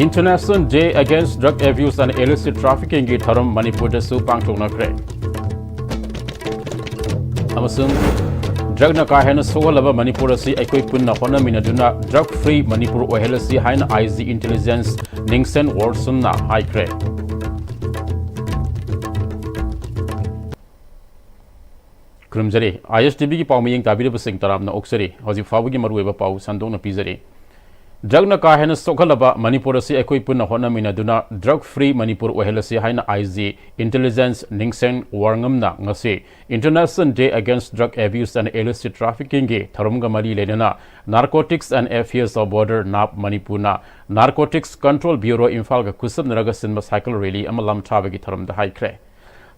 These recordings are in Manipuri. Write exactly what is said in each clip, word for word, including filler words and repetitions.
International Day Against Drug Abuse and Illicit Traffickingꯒꯤ ꯊꯧꯔꯝ ꯃꯅꯤꯄꯨꯔꯗꯁꯨ ꯄꯥꯡꯊꯣꯛꯅꯈ꯭ꯔꯦ꯫ ꯑꯃꯁꯨꯡ ꯗ꯭ꯔꯒꯅ ꯀꯥ ꯍꯦꯟꯅ ꯁꯣꯛꯍꯜꯂꯕ ꯃꯅꯤꯄꯨꯔ ꯑꯁꯤ ꯑꯩꯈꯣꯏ ꯄꯨꯟꯅ ꯍꯣꯠꯅꯃꯤꯟꯅꯗꯨꯅ drug free ꯃꯅꯤꯄꯨꯔ ꯑꯣꯏꯍꯜꯂꯁꯤ ꯍꯥꯏꯅ I G intelligence ꯅꯤꯡꯁꯦꯟ ꯋꯥꯔꯁꯝꯅ ꯍꯥꯏꯈ꯭ꯔꯦ꯫ ꯈꯨꯔꯨꯝꯖꯔꯤ꯫ I S T Vꯒꯤ ꯄꯥꯎ ꯃꯤꯠꯌꯦꯡ ꯇꯥꯕꯤꯔꯤꯕꯁꯤꯡ ꯇꯔꯥꯝꯅ ꯑꯣꯛꯆꯔꯤ꯫ ꯍꯧꯖꯤꯛ ꯐꯥꯎꯕꯒꯤ ꯃꯔꯨꯑꯣꯏꯕ ꯄꯥꯎ ꯁꯟꯗꯣꯛꯅ ꯄꯤꯖꯔꯤ꯫ ꯗ꯭ꯔꯒꯅ ꯀꯥ ꯍꯦꯟꯅ ꯁꯣꯛꯍꯜꯂꯕ ꯃꯅꯤꯄꯨꯔ ꯑꯁꯤ ꯑꯩꯈꯣꯏ ꯄꯨꯟꯅ ꯍꯣꯠꯅꯃꯤꯟꯅꯗꯨꯅ drug free ꯃꯅꯤꯄꯨꯔ ꯑꯣꯏꯍꯜꯂꯁꯤ ꯍꯥꯏꯅ I G intelligence ꯅꯤꯡꯁꯦꯟ ꯋꯥꯔꯉꯝꯅ ꯉꯁꯤ International Day Against Drug Abuse and Illicit Traffickingꯒꯤ ꯊꯧꯔꯝꯒ ꯃꯔꯤ ꯂꯩꯅꯅ Narcotics and Affairs of Border, NAP, ꯃꯅꯤꯄꯨꯔꯅ Narcotics Control Bureau ꯏꯝꯐꯥꯜꯒ ꯈꯨꯠꯁꯝꯅꯔꯒ ꯁꯤꯟꯕ cycle rally ꯑꯃ ꯂꯝꯊꯥꯕꯒꯤ ꯊꯧꯔꯝꯗ ꯍꯥꯏꯈ꯭ꯔꯦ꯫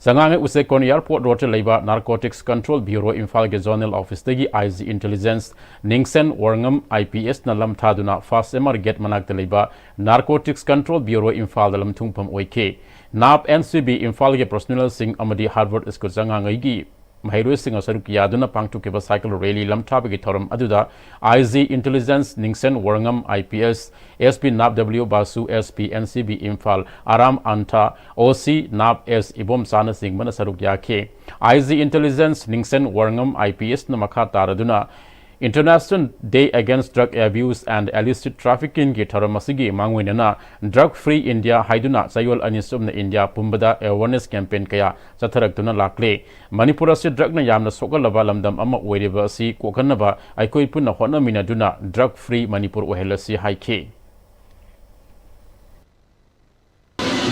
ꯆꯉꯥꯡꯉꯩ ꯎꯆꯦꯛꯀꯣꯟ airport roadꯇ ꯂꯩꯕ Narcotics Control Bureau ꯏꯝꯐꯥꯜꯒꯤ zonal officeꯇꯒꯤ I G intelligence ꯅꯤꯡꯁꯦꯟ ꯋꯥꯔꯉꯝ I P Sꯅ ꯂꯝꯊꯥꯗꯨꯅ First M R gate ꯃꯅꯥꯛꯇ ꯂꯩꯕ Narcotics Control Bureau ꯏꯝꯐꯥꯜꯗ ꯂꯝꯊꯨꯡꯐꯝ ꯑꯣꯏꯈꯤ꯫ NAP, N C B ꯏꯝꯐꯥꯜꯒꯤ personnelꯁꯤꯡ ꯑꯃꯗꯤ Harvard School ꯆꯉꯥꯡꯉꯩꯒꯤ ꯃꯍꯩꯔꯣꯏꯁꯤꯡꯅ ꯁꯔꯨꯛ ꯌꯥꯗꯨꯅ ꯄꯥꯡꯊꯣꯛꯈꯤꯕ cycle rally ꯂꯝꯊꯥꯕꯒꯤ ꯊꯧꯔꯝ ꯑꯗꯨꯗ I G intelligence ꯅꯤꯡꯁꯦꯟ ꯋꯥꯔꯉꯝ I P S, S P NAP W ꯕꯥꯁꯨ, S P N C B Imphal ꯑꯔꯥꯝ ꯑꯟꯊꯥ, O C NAP S ꯏꯕꯣꯝꯆꯥꯅꯆꯤꯡꯕꯅ ꯁꯔꯨꯛ ꯌꯥꯈꯤ꯫ I G intelligence ꯅꯤꯡꯁꯦꯟ ꯋꯥꯔꯉꯝ I P Sꯅ ꯃꯈꯥ ꯇꯥꯔꯗꯨꯅ International Day Against Drug Abuse and Illicit Traffickingꯒꯤ ꯊꯧꯔꯝ ꯑꯁꯤꯒꯤ ꯃꯥꯡꯑꯣꯏꯅꯅ Drug Free India ꯍꯥꯏꯗꯨꯅ ꯆꯌꯣꯜ ꯑꯅꯤ ꯆꯨꯞꯅ ꯏꯟꯗꯤꯌꯥ ꯄꯨꯝꯕꯗ awareness campaign ꯀꯌꯥ ꯆꯠꯊꯔꯛꯇꯨꯅ ꯂꯥꯛꯂꯤ꯫ ꯃꯅꯤꯄꯨꯔ ꯑꯁꯤ ꯗ꯭ꯔꯒꯅ ꯌꯥꯝꯅ ꯁꯣꯛꯍꯜꯂꯕ ꯂꯝꯗꯝ ꯑꯃ ꯑꯣꯏꯔꯤꯕ ꯑꯁꯤ ꯀꯣꯛꯍꯟꯅꯕ ꯑꯩꯈꯣꯏ ꯄꯨꯟꯅ ꯍꯣꯠꯅꯃꯤꯟꯅꯗꯨꯅ drug free ꯃꯅꯤꯄꯨꯔ ꯑꯣꯏꯍꯜꯂꯁꯤ ꯍꯥꯏꯈꯤ꯫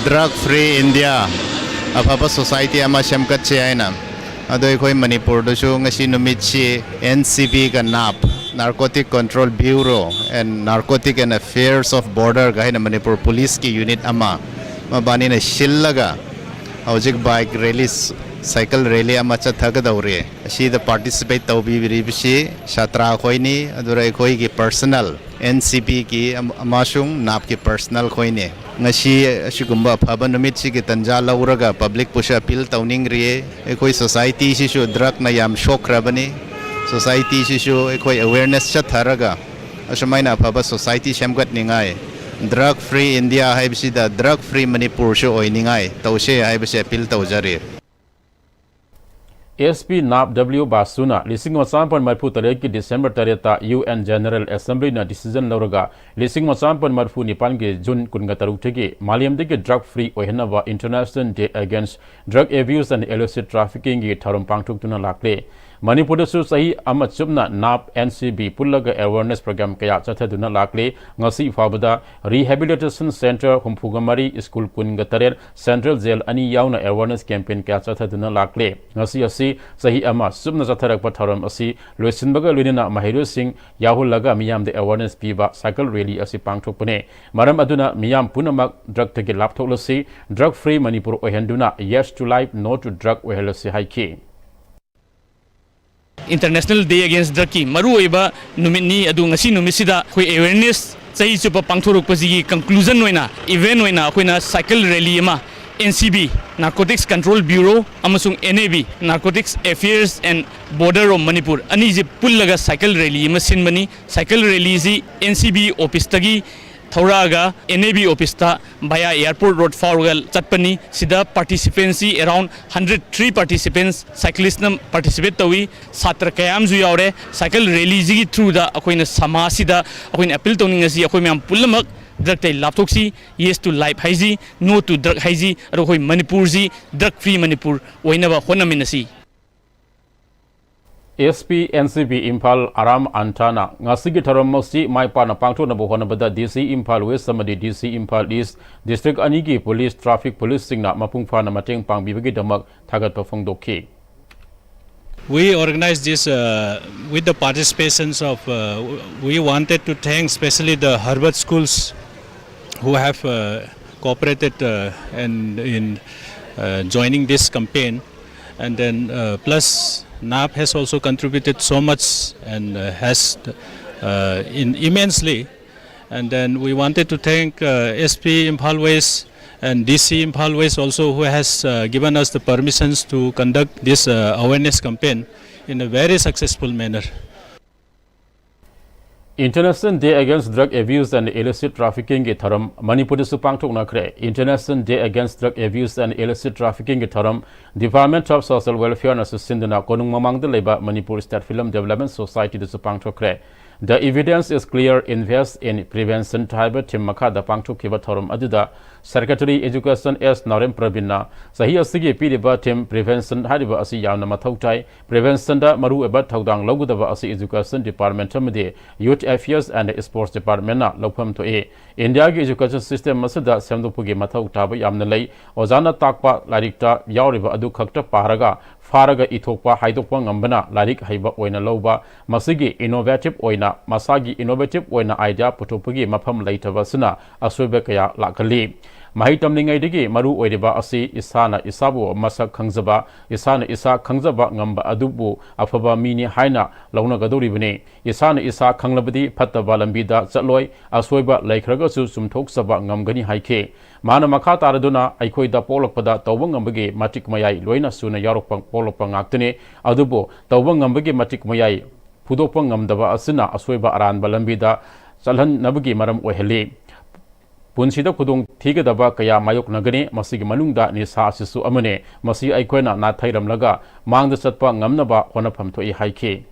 Drug Free India, ꯑꯐꯕ society ꯑꯃ ꯁꯦꯝꯒꯠꯁꯦ ꯍꯥꯏꯅ꯫ ꯑꯗꯣ ꯑꯩꯈꯣꯏ ꯃꯅꯤꯄꯨꯔꯗꯁꯨ ꯉꯁꯤ ꯅꯨꯃꯤꯠꯁꯤ N C B ꯒ NAP, Narcotic Control Bureau and Narcotic and Affairs of Border ꯒ ꯍꯥꯏꯅ ꯃꯅꯤꯄꯨꯔ ꯄꯨꯂꯤꯁꯀꯤ unit ꯑꯃ, ꯃꯕꯥꯅꯤꯅ ꯁꯤꯜꯂꯒ ꯍꯧꯖꯤꯛ bike rally, cycle rally ꯑꯃ ꯆꯠꯊꯒꯗꯧꯔꯤ꯫ ꯑꯁꯤꯗ participate ꯇꯧꯕꯤꯔꯤꯕꯁꯤ ꯁꯥꯇ꯭ꯔ ꯑꯩꯈꯣꯏꯅꯤ, ꯑꯗꯨꯒ ꯑꯩꯈꯣꯏꯒꯤ personnel, N C B ꯒꯤ ꯑꯃ-, ꯑꯃꯁꯨꯡ NAP ꯀꯤ personnel ꯈꯣꯏꯅꯤ꯫ ꯉꯁꯤ ꯑꯁꯤꯒꯨꯝꯕ ꯑꯐꯕ ꯅꯨꯃꯤꯠꯁꯤꯒꯤ ꯇꯟꯖꯥ ꯂꯧꯔꯒ public ꯄꯨꯁꯨ appeal ꯇꯧꯅꯤꯡꯔꯤꯌꯦ꯫ ꯑꯩꯈꯣꯏ society ꯁꯤꯁꯨ ꯗ꯭ꯔꯒꯅ ꯌꯥꯝ ꯁꯣꯛꯈ꯭ꯔꯕꯅꯤ꯫ Society ꯁꯤꯁꯨ ꯑꯩꯈꯣꯏ awareness ꯆꯠꯊꯔꯒ ꯑꯁꯨꯃꯥꯏꯅ ꯑꯐꯕ society ꯁꯦꯝꯒꯠꯅꯤꯡꯉꯥꯏ Drug free India ꯍꯥꯏꯕꯁꯤꯗ drug free ꯃꯅꯤꯄꯨꯔꯁꯨ ꯑꯣꯏꯅꯤꯡꯉꯥꯏ ꯇꯧꯁꯦ ꯍꯥꯏꯕꯁꯦ ꯑꯄꯤꯜ ꯇꯧꯖꯔꯤ꯫ ꯑꯦꯁ ꯄꯤ ꯅꯥꯞ ꯗꯕ꯭ꯂꯤꯎ ꯕꯥꯁꯨꯅ ꯂꯤꯁꯤꯡ ꯑꯃ ꯆꯥꯃꯥꯄꯟ ꯃꯔꯤꯐꯨ ꯇꯔꯦꯠꯀꯤ ꯗꯤꯁꯦꯝꯕꯔ ꯇꯔꯦꯠꯇ ꯌꯨ ꯑꯦꯟ ꯖꯦꯅꯔꯦꯜ ꯑꯦꯁꯦꯝꯕ꯭ꯂꯤꯅ ꯗꯤꯁꯤꯖꯟ ꯂꯧꯔꯒ ꯂꯤꯁꯤꯡ ꯑꯃ ꯆꯥꯃꯥꯄꯟ ꯃꯔꯤꯐꯨ ꯅꯤꯄꯥꯟꯒꯤ ꯖꯨꯟ ꯀꯨꯟꯒ ꯇꯔꯨꯛꯇꯒꯤ ꯃꯥꯂꯦꯝꯗꯒꯤ drug free ꯑꯣꯏꯍꯟꯅꯕ International Day Against Drug Abuse and Illicit Traffickingꯒꯤ ꯊꯧꯔꯝ ꯄꯥꯡꯊꯣꯛꯇꯨꯅ ꯂꯥꯛꯂꯦ꯫ ꯃꯅꯤꯄꯨꯔꯗꯁꯨ ꯆꯍꯤ ꯑꯃ ꯆꯨꯞꯅ ꯅꯥꯞ, ꯑꯦꯟ ꯁꯤ ꯕꯤ ꯄꯨꯜꯂꯒ awareness program ꯀꯌꯥ ꯆꯠꯊꯗꯨꯅ ꯂꯥꯛꯂꯦ꯫ ꯉꯁꯤ ꯐꯥꯎꯕꯗ rehabilitation centre ꯍꯨꯝꯐꯨꯒ ꯃꯔꯤ, ꯁ꯭ꯀꯨꯜ ꯀꯨꯟꯒ ꯇꯔꯦꯠ, central jail ꯑꯅꯤ ꯌꯥꯎꯅ awareness campaign ꯀꯌꯥ ꯆꯠꯊꯗꯨꯅ ꯂꯥꯛꯂꯦ꯫ ꯉꯁꯤ ꯑꯁꯤ ꯆꯍꯤ ꯑꯃ ꯆꯨꯞꯅ ꯆꯠꯊꯔꯛꯄ ꯊꯧꯔꯝ ꯑꯁꯤ ꯂꯣꯏꯁꯤꯟꯕꯒ ꯂꯣꯏꯅꯅ ꯃꯍꯩꯔꯣꯏꯁꯤꯡ ꯌꯥꯎꯍꯜꯂꯒ ꯃꯤꯌꯥꯝꯗ awareness ꯄꯤꯕ cycle rally ꯑꯁꯤ ꯄꯥꯡꯊꯣꯛꯄꯅꯦ꯫ ꯃꯔꯝ ꯑꯗꯨꯅ ꯃꯤꯌꯥꯝ ꯄꯨꯝꯅꯃꯛ drugꯇꯒꯤ ꯂꯥꯞꯊꯣꯛꯂꯁꯤ, drug free Manipur ꯑꯣꯏꯍꯟꯗꯨꯅ Yes to Life, No to Drug ꯑꯣꯏꯍꯜꯂꯁꯤ ꯍꯥꯏꯈꯤ꯫ International Day Against Drugꯀꯤ ꯃꯔꯨꯑꯣꯏꯕ ꯅꯨꯃꯤꯠꯅꯤ꯫ ꯑꯗꯨ ꯉꯁꯤ ꯅꯨꯃꯤꯠꯁꯤꯗ ꯑꯩꯈꯣꯏ awareness ꯆꯍꯤ ꯆꯨꯞꯄ ꯄꯥꯡꯊꯣꯔꯛꯄꯁꯤꯒꯤ conclusion ꯑꯣꯏꯅ, event ꯑꯣꯏꯅ ꯑꯩꯈꯣꯏꯅ cycle rally ꯑꯃ N C B, Narcotics Control Bureau, ꯑꯃꯁꯨꯡ N A B, Narcotics Affairs and Border of Manipur ꯑꯅꯤꯁꯤ ꯄꯨꯜꯂꯒ cycle rally ꯑꯃ ꯁꯤꯟꯕꯅꯤ꯫ Cycle rallyꯁꯤ N C B officeꯇꯒꯤ ꯊꯧꯔꯛꯑꯒ N A B officeꯇ via airport road ꯐꯥꯎꯔꯒ ꯆꯠꯄꯅꯤ꯫ ꯁꯤꯗ participantꯁꯤ around hundred three participants cyclistꯅ participate ꯇꯧꯏ꯫ ꯁꯥꯇ꯭ꯔ ꯀꯌꯥ ꯑꯃꯁꯨ ꯌꯥꯎꯔꯦ꯫ Cycle rallyꯁꯤꯒꯤ throughꯗ ꯑꯩꯈꯣꯏꯅ ꯁꯃꯥꯖꯁꯤꯗ ꯑꯩꯈꯣꯏꯅ appeal ꯇꯧꯅꯤꯡꯉꯁꯤ, ꯑꯩꯈꯣꯏ ꯃꯌꯥꯝ ꯄꯨꯝꯅꯃꯛ drugꯇꯩ ꯂꯥꯞꯊꯣꯛꯁꯤ, Yes to Life ꯍꯥꯏꯁꯤ, No to Drug ꯍꯥꯏꯁꯤ, ꯑꯗꯣ ꯑꯩꯈꯣꯏ ꯃꯅꯤꯄꯨꯔꯁꯤ drug free ꯃꯅꯤꯄꯨꯔ ꯑꯣꯏꯅꯕ ꯍꯣꯠꯅꯃꯤꯟꯅꯁꯤ꯫ S P N C B Imphal ꯑꯔꯥꯝ ꯑꯟꯊꯥꯅ ꯉꯁꯤꯒꯤ ꯊꯧꯔꯝ ꯑꯁꯤ ꯃꯥꯏ ꯄꯥꯛꯅ ꯄꯥꯡꯊꯣꯛꯅꯕ ꯍꯣꯠꯅꯕꯗ ꯗꯤ ꯁꯤ ꯏꯝꯐꯥꯜ ꯋꯦꯁ ꯑꯃꯗꯤ ꯗꯤ ꯁꯤ ꯏꯝꯐꯥꯜ ꯏꯁ district ꯑꯅꯤꯒꯤ police, traffic policeꯁꯤꯡꯅ ꯃꯄꯨꯡ ꯐꯥꯅ ꯃꯇꯦꯡ ꯄꯥꯡꯕꯤꯕꯒꯤꯗꯃꯛ ꯊꯥꯒꯠꯄ ꯐꯣꯡꯗꯣꯛꯈꯤ꯫ We organized this uh, with the participations of, uh, we wanted to thank specially the Harvard schools who have uh, cooperated uh, and in uh, joining this campaign. And then uh, plus NAP has also contributed so much and uh, has uh, in immensely. And then we wanted to thank uh, S P Imphal West and D C Imphal West also, who has uh, given us the permissions to conduct this uh, awareness campaign in a very successful manner. International Day Against Drug Abuse and Illicit Traffickingꯒꯤ ꯊꯧꯔꯝ ꯃꯅꯤꯄꯨꯔꯗꯁꯨ ꯄꯥꯡꯊꯣꯛꯅꯈ꯭ꯔꯦ꯫ International Day Against Drug Abuse and Illicit Traffickingꯒꯤ ꯊꯧꯔꯝ Department of Social Welfareꯅꯁꯨ ꯁꯤꯟꯗꯨꯅ ꯀꯣꯅꯨꯡ ꯃꯃꯥꯡꯗ ꯂꯩꯕ Manipur State Film Development Societyꯗꯁꯨ ꯄꯥꯡꯊꯣꯛꯈ꯭ꯔꯦ꯫ The evidence is clear, invest in prevention ꯍꯥꯏꯕ theme ꯃꯈꯥꯗ ꯄꯥꯡꯊꯣꯛꯈꯤꯕ ꯊꯧꯔꯝ ꯑꯗꯨꯗ Secretary Education S ꯅꯥꯎꯔꯦꯝ ꯄ꯭ꯔꯕꯤꯟꯅ ꯆꯍꯤ ꯑꯁꯤꯒꯤ ꯄꯤꯔꯤꯕ theme prevention ꯍꯥꯏꯔꯤꯕ ꯑꯁꯤ ꯌꯥꯝꯅ ꯃꯊꯧ ꯇꯥꯏ꯫ Preventionꯗ ꯃꯔꯨꯑꯣꯏꯕ ꯊꯧꯗꯥꯡ ꯂꯧꯒꯗꯕ ꯑꯁꯤ Education Department ꯑꯃꯗꯤ Youth Affairs and Sports Departmentꯅ ꯂꯧꯐꯝ ꯊꯣꯛꯏ꯫ ꯏꯟꯗꯤꯌꯥꯒꯤ education system ꯑꯁꯤꯗ ꯁꯦꯝꯗꯣꯛꯄꯒꯤ ꯃꯊꯧ ꯇꯥꯕ ꯌꯥꯝꯅ ꯂꯩ꯫ ꯑꯣꯖꯥꯅ ꯇꯥꯛꯄ ꯂꯥꯏꯔꯤꯛꯇ ꯌꯥꯎꯔꯤꯕ ꯑꯗꯨ ꯈꯛꯇ ꯄꯥꯔꯒ, ꯐꯥꯔꯒ ꯏꯊꯣꯛꯄ, ꯍꯥꯏꯗꯣꯛꯄ ꯉꯝꯕꯅ ꯂꯥꯏꯔꯤꯛ ꯍꯩꯕ ꯑꯣꯏꯅ ꯂꯧꯕ, ꯃꯁꯤꯒꯤ innovative ꯑꯣꯏꯅ, ꯃꯁꯥꯒꯤ innovative ꯑꯣꯏꯅ idea ꯄꯨꯊꯣꯛꯄꯒꯤ ꯃꯐꯝ ꯂꯩꯇꯕ ꯑꯁꯤꯅ ꯑꯁꯣꯏꯕ ꯀꯌꯥ ꯂꯥꯛꯍꯜꯂꯤ꯫ ꯃꯍꯩ ꯇꯝꯂꯤꯉꯩꯗꯒꯤ ꯃꯔꯨ ꯑꯣꯏꯔꯤꯕ ꯑꯁꯤ ꯏꯁꯥꯅ ꯏꯁꯥꯕꯨ ꯃꯁꯛ ꯈꯪꯖꯕ, ꯏꯁꯥꯅ ꯏꯁꯥ ꯈꯪꯖꯕ ꯉꯝꯕ ꯑꯗꯨꯕꯨ ꯑꯐꯕ ꯃꯤꯅꯤ ꯍꯥꯏꯅ ꯂꯧꯅꯒꯗꯧꯔꯤꯕꯅꯤ꯫ ꯏꯁꯥꯅ ꯏꯁꯥ ꯈꯪꯂꯕꯗꯤ ꯐꯠꯇꯕ ꯂꯝꯕꯤꯗ ꯆꯠꯂꯣꯏ, ꯑꯁꯣꯏꯕ ꯂꯩꯈ꯭ꯔꯒꯁꯨ ꯆꯨꯝꯊꯣꯛꯆꯕ ꯉꯝꯒꯅꯤ ꯍꯥꯏꯈꯤ꯫ ꯃꯥꯅ ꯃꯈꯥ ꯇꯥꯔꯗꯨꯅ ꯑꯩꯈꯣꯏꯗ ꯄꯣꯛꯂꯛꯄꯗ ꯇꯧꯕ ꯉꯝꯕꯒꯤ ꯃꯇꯤꯛ ꯃꯌꯥꯏ ꯂꯣꯏꯅ ꯁꯨꯅ ꯌꯥꯎꯔꯛꯄ, ꯄꯣꯛꯂꯛꯄ ꯉꯥꯛꯇꯅꯤ꯫ ꯑꯗꯨꯕꯨ ꯇꯧꯕ ꯉꯝꯕꯒꯤ ꯃꯇꯤꯛ ꯃꯌꯥꯏ ꯐꯨꯗꯣꯛꯄ ꯉꯝꯗꯕ ꯑꯁꯤꯅ ꯑꯁꯣꯏꯕ ꯑꯔꯥꯟꯕ ꯂꯝꯕꯤꯗ ꯆꯠꯍꯟꯅꯕꯒꯤ ꯃꯔꯝ ꯑꯣꯏꯍꯜꯂꯤ꯫ ꯄꯨꯟꯁꯤꯗ ꯈꯨꯗꯣꯡ ꯊꯤꯒꯗꯕ ꯀꯌꯥ ꯃꯥꯌꯣꯛꯅꯒꯅꯤ꯫ ꯃꯁꯤꯒꯤ ꯃꯅꯨꯡꯗ ꯅꯤꯁꯥ ꯑꯁꯤꯁꯨ ꯑꯃꯅꯤ꯫ ꯃꯁꯤ ꯑꯩꯈꯣꯏꯅ ꯅꯥꯊꯩꯔꯝꯂꯒ ꯃꯥꯡꯗ ꯆꯠꯄ ꯉꯝꯅꯕ ꯍꯣꯠꯅꯐꯝ ꯊꯣꯛꯏ ꯍꯥꯏꯈꯤ꯫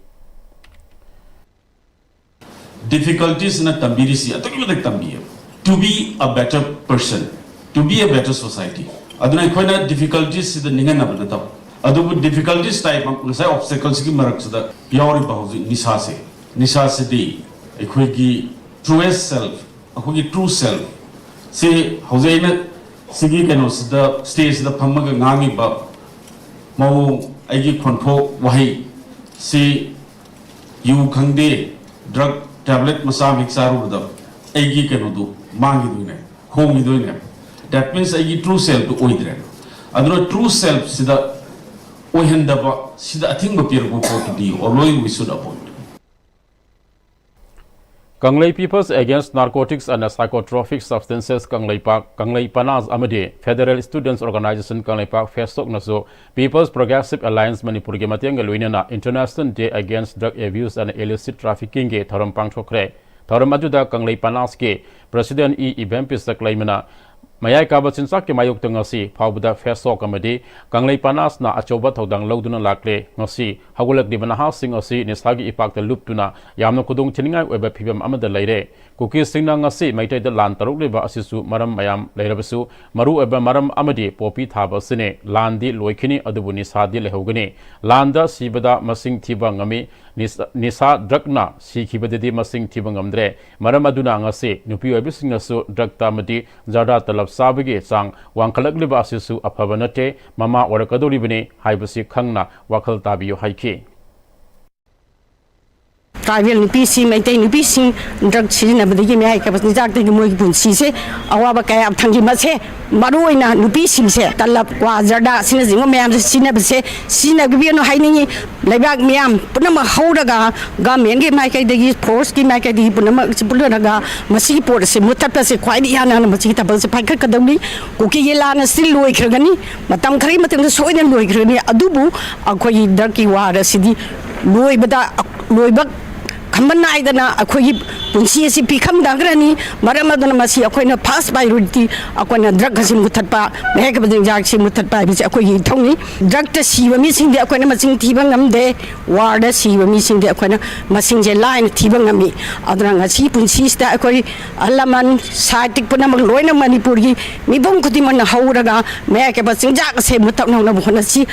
Difficultiesꯅ ꯇꯝꯕꯤꯔꯤꯁꯤ ꯑꯗꯨꯛꯀꯤ ꯃꯇꯤꯛ ꯇꯝꯕꯤꯌꯦꯕ꯫ To be a better person, to be a better society. ꯑꯗꯨꯅ ꯑꯩꯈꯣꯏꯅ difficultiesꯁꯤꯗ ꯅꯤꯡꯍꯟꯅꯕ ꯅꯠꯇꯕ, ꯑꯗꯨꯕꯨ difficulties ꯇꯥꯏꯕ ꯉꯁꯥꯏ obstaclesꯀꯤ ꯃꯔꯛꯁꯤꯗ ꯌꯥꯎꯔꯤꯕ ꯍꯧꯖꯤꯛ ꯅꯤꯁꯥꯁꯦ, ꯅꯤꯁꯥꯁꯤꯗꯤ ꯑꯩꯈꯣꯏꯒꯤ truest self, ꯑꯩꯈꯣꯏꯒꯤ true self ꯁꯤ ꯍꯧꯖꯤꯛ ꯑꯩꯅ ꯁꯤꯒꯤ ꯀꯩꯅꯣꯁꯤꯗ stageꯁꯤꯗ ꯐꯝꯃꯒ ꯉꯥꯡꯉꯤꯕ ꯃꯑꯣꯡ, ꯑꯩꯒꯤ ꯈꯣꯟꯊꯣꯛ ꯋꯥꯍꯩ ꯁꯤ ꯌꯨ ꯈꯪꯗꯦ, drug tablet ꯃꯆꯥ ꯑꯃ ꯍꯦꯛ ꯆꯥꯔꯨꯕꯗ ꯑꯩꯒꯤ ꯀꯩꯅꯣꯗꯨ ꯃꯥꯡꯈꯤꯗꯣꯏꯅꯦ, ꯍꯣꯡꯈꯤꯗꯣꯏꯅꯦ꯫ That means ꯑꯩꯒꯤ true selfꯗꯨ ꯑꯣꯏꯗ꯭ꯔꯦ꯫ ꯑꯗꯨꯅ true selfꯁꯤꯗ ꯑꯣꯏꯍꯟꯗꯕ, ꯁꯤꯗ ꯑꯊꯤꯡꯕ ꯄꯤꯔꯛꯄ ꯄꯣꯠꯇꯨꯗꯤ always we should avoid꯫ ꯀꯪꯂꯩ People's Against Narcotics and Psychotropic Substances Kangleipak, ꯀꯪꯂꯩ ꯄꯅꯥꯁ ꯑꯃꯗꯤ Federal Students Organization Kangleipak ꯐꯦꯁꯇꯣꯛꯅꯁꯨ People's Progressive Alliance ꯃꯅꯤꯄꯨꯔꯒꯤ ꯃꯇꯦꯡꯒ ꯂꯣꯏꯅꯅ International Day Against Drug Abuse and Illicit Traffickingꯒꯤ ꯊꯧꯔꯝ ꯄꯥꯡꯊꯣꯛꯈ꯭ꯔꯦ꯫ ꯊꯧꯔꯝ ꯑꯗꯨꯗ ꯀꯪꯂꯩ ꯄꯅꯥꯁꯀꯤ President ꯏ ꯏꯕꯦꯝ ꯄꯤꯁꯛ ꯂꯩꯃꯅ ꯃꯌꯥꯏ ꯀꯥꯕ ꯆꯤꯟꯖꯥꯛꯀꯤ ꯃꯥꯌꯣꯛꯇ ꯉꯁꯤ ꯐꯥꯎꯕꯗ ꯐꯦꯁꯇꯣꯛ ꯑꯃꯗꯤ ꯀꯪꯂꯩ ꯄꯅꯥꯁꯅ ꯑꯆꯧꯕ ꯊꯧꯗꯥꯡ ꯂꯧꯗꯨꯅ ꯂꯥꯛꯂꯦ꯫ ꯉꯁꯤ ꯍꯧꯒꯠꯂꯛꯂꯤꯕ ꯅꯍꯥꯁꯤꯡ ꯑꯁꯤ ꯅꯤꯁꯥꯒꯤ ꯏꯄꯥꯛꯇ ꯂꯨꯞꯇꯨꯅ ꯌꯥꯝꯅ ꯈꯨꯗꯣꯡ ꯊꯤꯅꯤꯡꯉꯥꯏ ꯑꯣꯏꯕ ꯐꯤꯕꯝ ꯑꯃꯗ ꯂꯩꯔꯦ꯫ ꯀꯨꯀꯤꯁꯤꯡꯅ ꯉꯁꯤ ꯃꯩꯇꯩꯗ ꯂꯥꯟ ꯇꯧꯔꯛꯂꯤꯕ ꯑꯁꯤꯁꯨ ꯃꯔꯝ ꯃꯌꯥꯝ ꯂꯩꯔꯕꯁꯨ ꯃꯔꯨꯑꯣꯏꯕ ꯃꯔꯝ ꯑꯃꯗꯤ ꯄꯣꯄꯤ ꯊꯥꯕ ꯑꯁꯤꯅꯤ꯫ ꯂꯥꯟꯗꯤ ꯂꯣꯏꯈꯤꯅꯤ, ꯑꯗꯨꯕꯨ ꯅꯤꯁꯥꯗꯤ ꯂꯩꯍꯧꯒꯅꯤ꯫ ꯂꯥꯟꯗ ꯁꯤꯕꯗ ꯃꯁꯤꯡ ꯊꯤꯕ ꯉꯝꯃꯤ, ꯅꯤꯁꯥ, ꯅꯤꯁꯥ ꯗ꯭ꯔꯛꯅ ꯁꯤꯈꯤꯕꯗꯗꯤ ꯃꯁꯤꯡ ꯊꯤꯕ ꯉꯝꯗ꯭ꯔꯦ꯫ ꯃꯔꯝ ꯑꯗꯨꯅ ꯉꯁꯤ ꯅꯨꯄꯤ ꯑꯣꯏꯕꯤꯁꯤꯡꯅꯁꯨ ꯗ꯭ꯔꯛꯇ ꯑꯃꯗꯤ ꯖꯔꯗꯥ ꯇꯂꯕ ꯆꯥꯕꯒꯤ ꯆꯥꯡ ꯋꯥꯡꯈꯠꯂꯛꯂꯤꯕ ꯑꯁꯤꯁꯨ ꯑꯐꯕ ꯅꯠꯇꯦ, ꯃꯃꯥ ꯑꯣꯏꯔꯛꯀꯗꯧꯔꯤꯕꯅꯤ ꯍꯥꯏꯕꯁꯤ ꯈꯪꯅ ꯋꯥꯈꯜ ꯇꯥꯕꯤꯌꯨ ꯍꯥꯏꯈꯤ꯫ ꯇ꯭ꯔꯥꯏꯕꯦꯜ ꯅꯨꯄꯤꯁꯤꯡ, ꯃꯩꯇꯩ ꯅꯨꯄꯤꯁꯤꯡ ꯗ꯭ꯔꯒ ꯁꯤꯖꯤꯟꯅꯕꯗꯒꯤ ꯃꯌꯥꯏ ꯀꯕ ꯆꯤꯟꯖꯥꯛꯇꯒꯤ ꯃꯣꯏꯒꯤ ꯄꯨꯟꯁꯤꯁꯦ ꯑꯋꯥꯕ ꯀꯌꯥ ꯊꯝꯈꯤ꯫ ꯃꯁꯦ ꯃꯔꯨꯑꯣꯏꯅ ꯅꯨꯄꯤꯁꯤꯡꯁꯦ ꯇꯂꯕ, ꯀ꯭ꯋꯥ, ꯖꯔꯗꯥ ꯑꯁꯤꯅꯆꯤꯡꯕ ꯃꯌꯥꯝꯁꯦ ꯁꯤꯖꯤꯟꯅꯕꯁꯦ ꯁꯤꯖꯤꯟꯅꯕꯤꯒꯅꯨ ꯍꯥꯏꯅꯤꯡꯉꯤ꯫ ꯂꯩꯕꯥꯛ ꯃꯤꯌꯥꯝ ꯄꯨꯝꯅꯃꯛ ꯍꯧꯔꯒ ꯒꯃꯦꯟꯒꯤ ꯃꯥꯏꯀꯩꯗꯒꯤ, ꯐꯣꯔꯁꯀꯤ ꯃꯥꯏꯀꯩꯗꯒꯤ ꯄꯨꯝꯅꯃꯛ ꯄꯨꯟꯅꯔꯒ ꯃꯁꯤꯒꯤ ꯄꯣꯠ ꯑꯁꯤ ꯃꯨꯠꯊꯠꯄꯁꯦ ꯈ꯭ꯋꯥꯏꯗꯒꯤ ꯍꯥꯟꯅ ꯍꯥꯟꯅ ꯃꯁꯤꯒꯤ ꯊꯕꯛꯁꯦ ꯄꯥꯏꯈꯠꯀꯗꯧꯅꯤ꯫ ꯀꯨꯀꯤꯒꯤ ꯂꯥꯟ ꯑꯁꯤ ꯂꯣꯏꯈ꯭ꯔꯒꯅꯤ, ꯃꯇꯝ ꯈꯔꯒꯤ ꯃꯇꯨꯡꯗ ꯁꯣꯏꯗꯅ ꯂꯣꯏꯈ꯭ꯔꯒꯅꯤ꯫ ꯑꯗꯨꯕꯨ ꯑꯩꯈꯣꯏꯒꯤ ꯗ꯭ꯔꯒꯀꯤ ꯋꯥꯔ ꯑꯁꯤꯗꯤ ꯂꯣꯏꯕꯗ, ꯂꯣꯏꯕ ꯈꯝꯕ ꯅꯥꯏꯗꯅ ꯑꯩꯈꯣꯏꯒꯤ ꯄꯨꯟꯁꯤ ꯑꯁꯤ ꯄꯤꯈꯝꯗꯈ꯭ꯔꯅꯤ꯫ ꯃꯔꯝ ꯑꯗꯨꯅ ꯃꯁꯤ ꯑꯩꯈꯣꯏꯅ first priority ꯑꯩꯈꯣꯏꯅ ꯗ꯭ꯔꯒ ꯑꯁꯤ ꯃꯨꯠꯊꯠꯄ, ꯃꯍꯦꯛ ꯆꯤꯟꯖꯥꯛꯁꯤ ꯃꯨꯠꯊꯠꯄ ꯍꯥꯏꯕꯁꯤ ꯑꯩꯈꯣꯏꯒꯤ ꯏꯊꯧꯅꯤ꯫ ꯗ꯭ꯔꯒꯇ ꯁꯤꯕ ꯃꯤꯁꯤꯡꯗꯤ ꯑꯩꯈꯣꯏꯅ ꯃꯁꯤꯡ ꯊꯤꯕ ꯉꯝꯗꯦ, ꯋꯥꯔꯗ ꯁꯤꯕ ꯃꯤꯁꯤꯡꯗꯤ ꯑꯩꯈꯣꯏꯅ ꯃꯁꯤꯡꯁꯦ ꯂꯥꯏꯅ ꯊꯤꯕ ꯉꯝꯃꯤ꯫ ꯑꯗꯨꯅ ꯉꯁꯤ ꯄꯨꯟꯁꯤꯁꯤꯗ ꯑꯩꯈꯣꯏ ꯑꯍꯜ ꯂꯃꯟ, ꯁꯥꯏꯠ ꯄꯨꯝꯅꯃꯛ ꯂꯣꯏꯅ ꯃꯅꯤꯄꯨꯔꯒꯤ ꯃꯤꯄꯨꯝ ꯈꯨꯗꯤꯡꯃꯛꯅ ꯍꯧꯔꯒ ꯃꯌꯥꯏ ꯀꯥꯏꯕ ꯆꯤꯟꯖꯥꯛ ꯑꯁꯦ ꯃꯨꯠꯊꯠꯅꯅꯕ ꯍꯣꯠꯅꯁꯤ꯫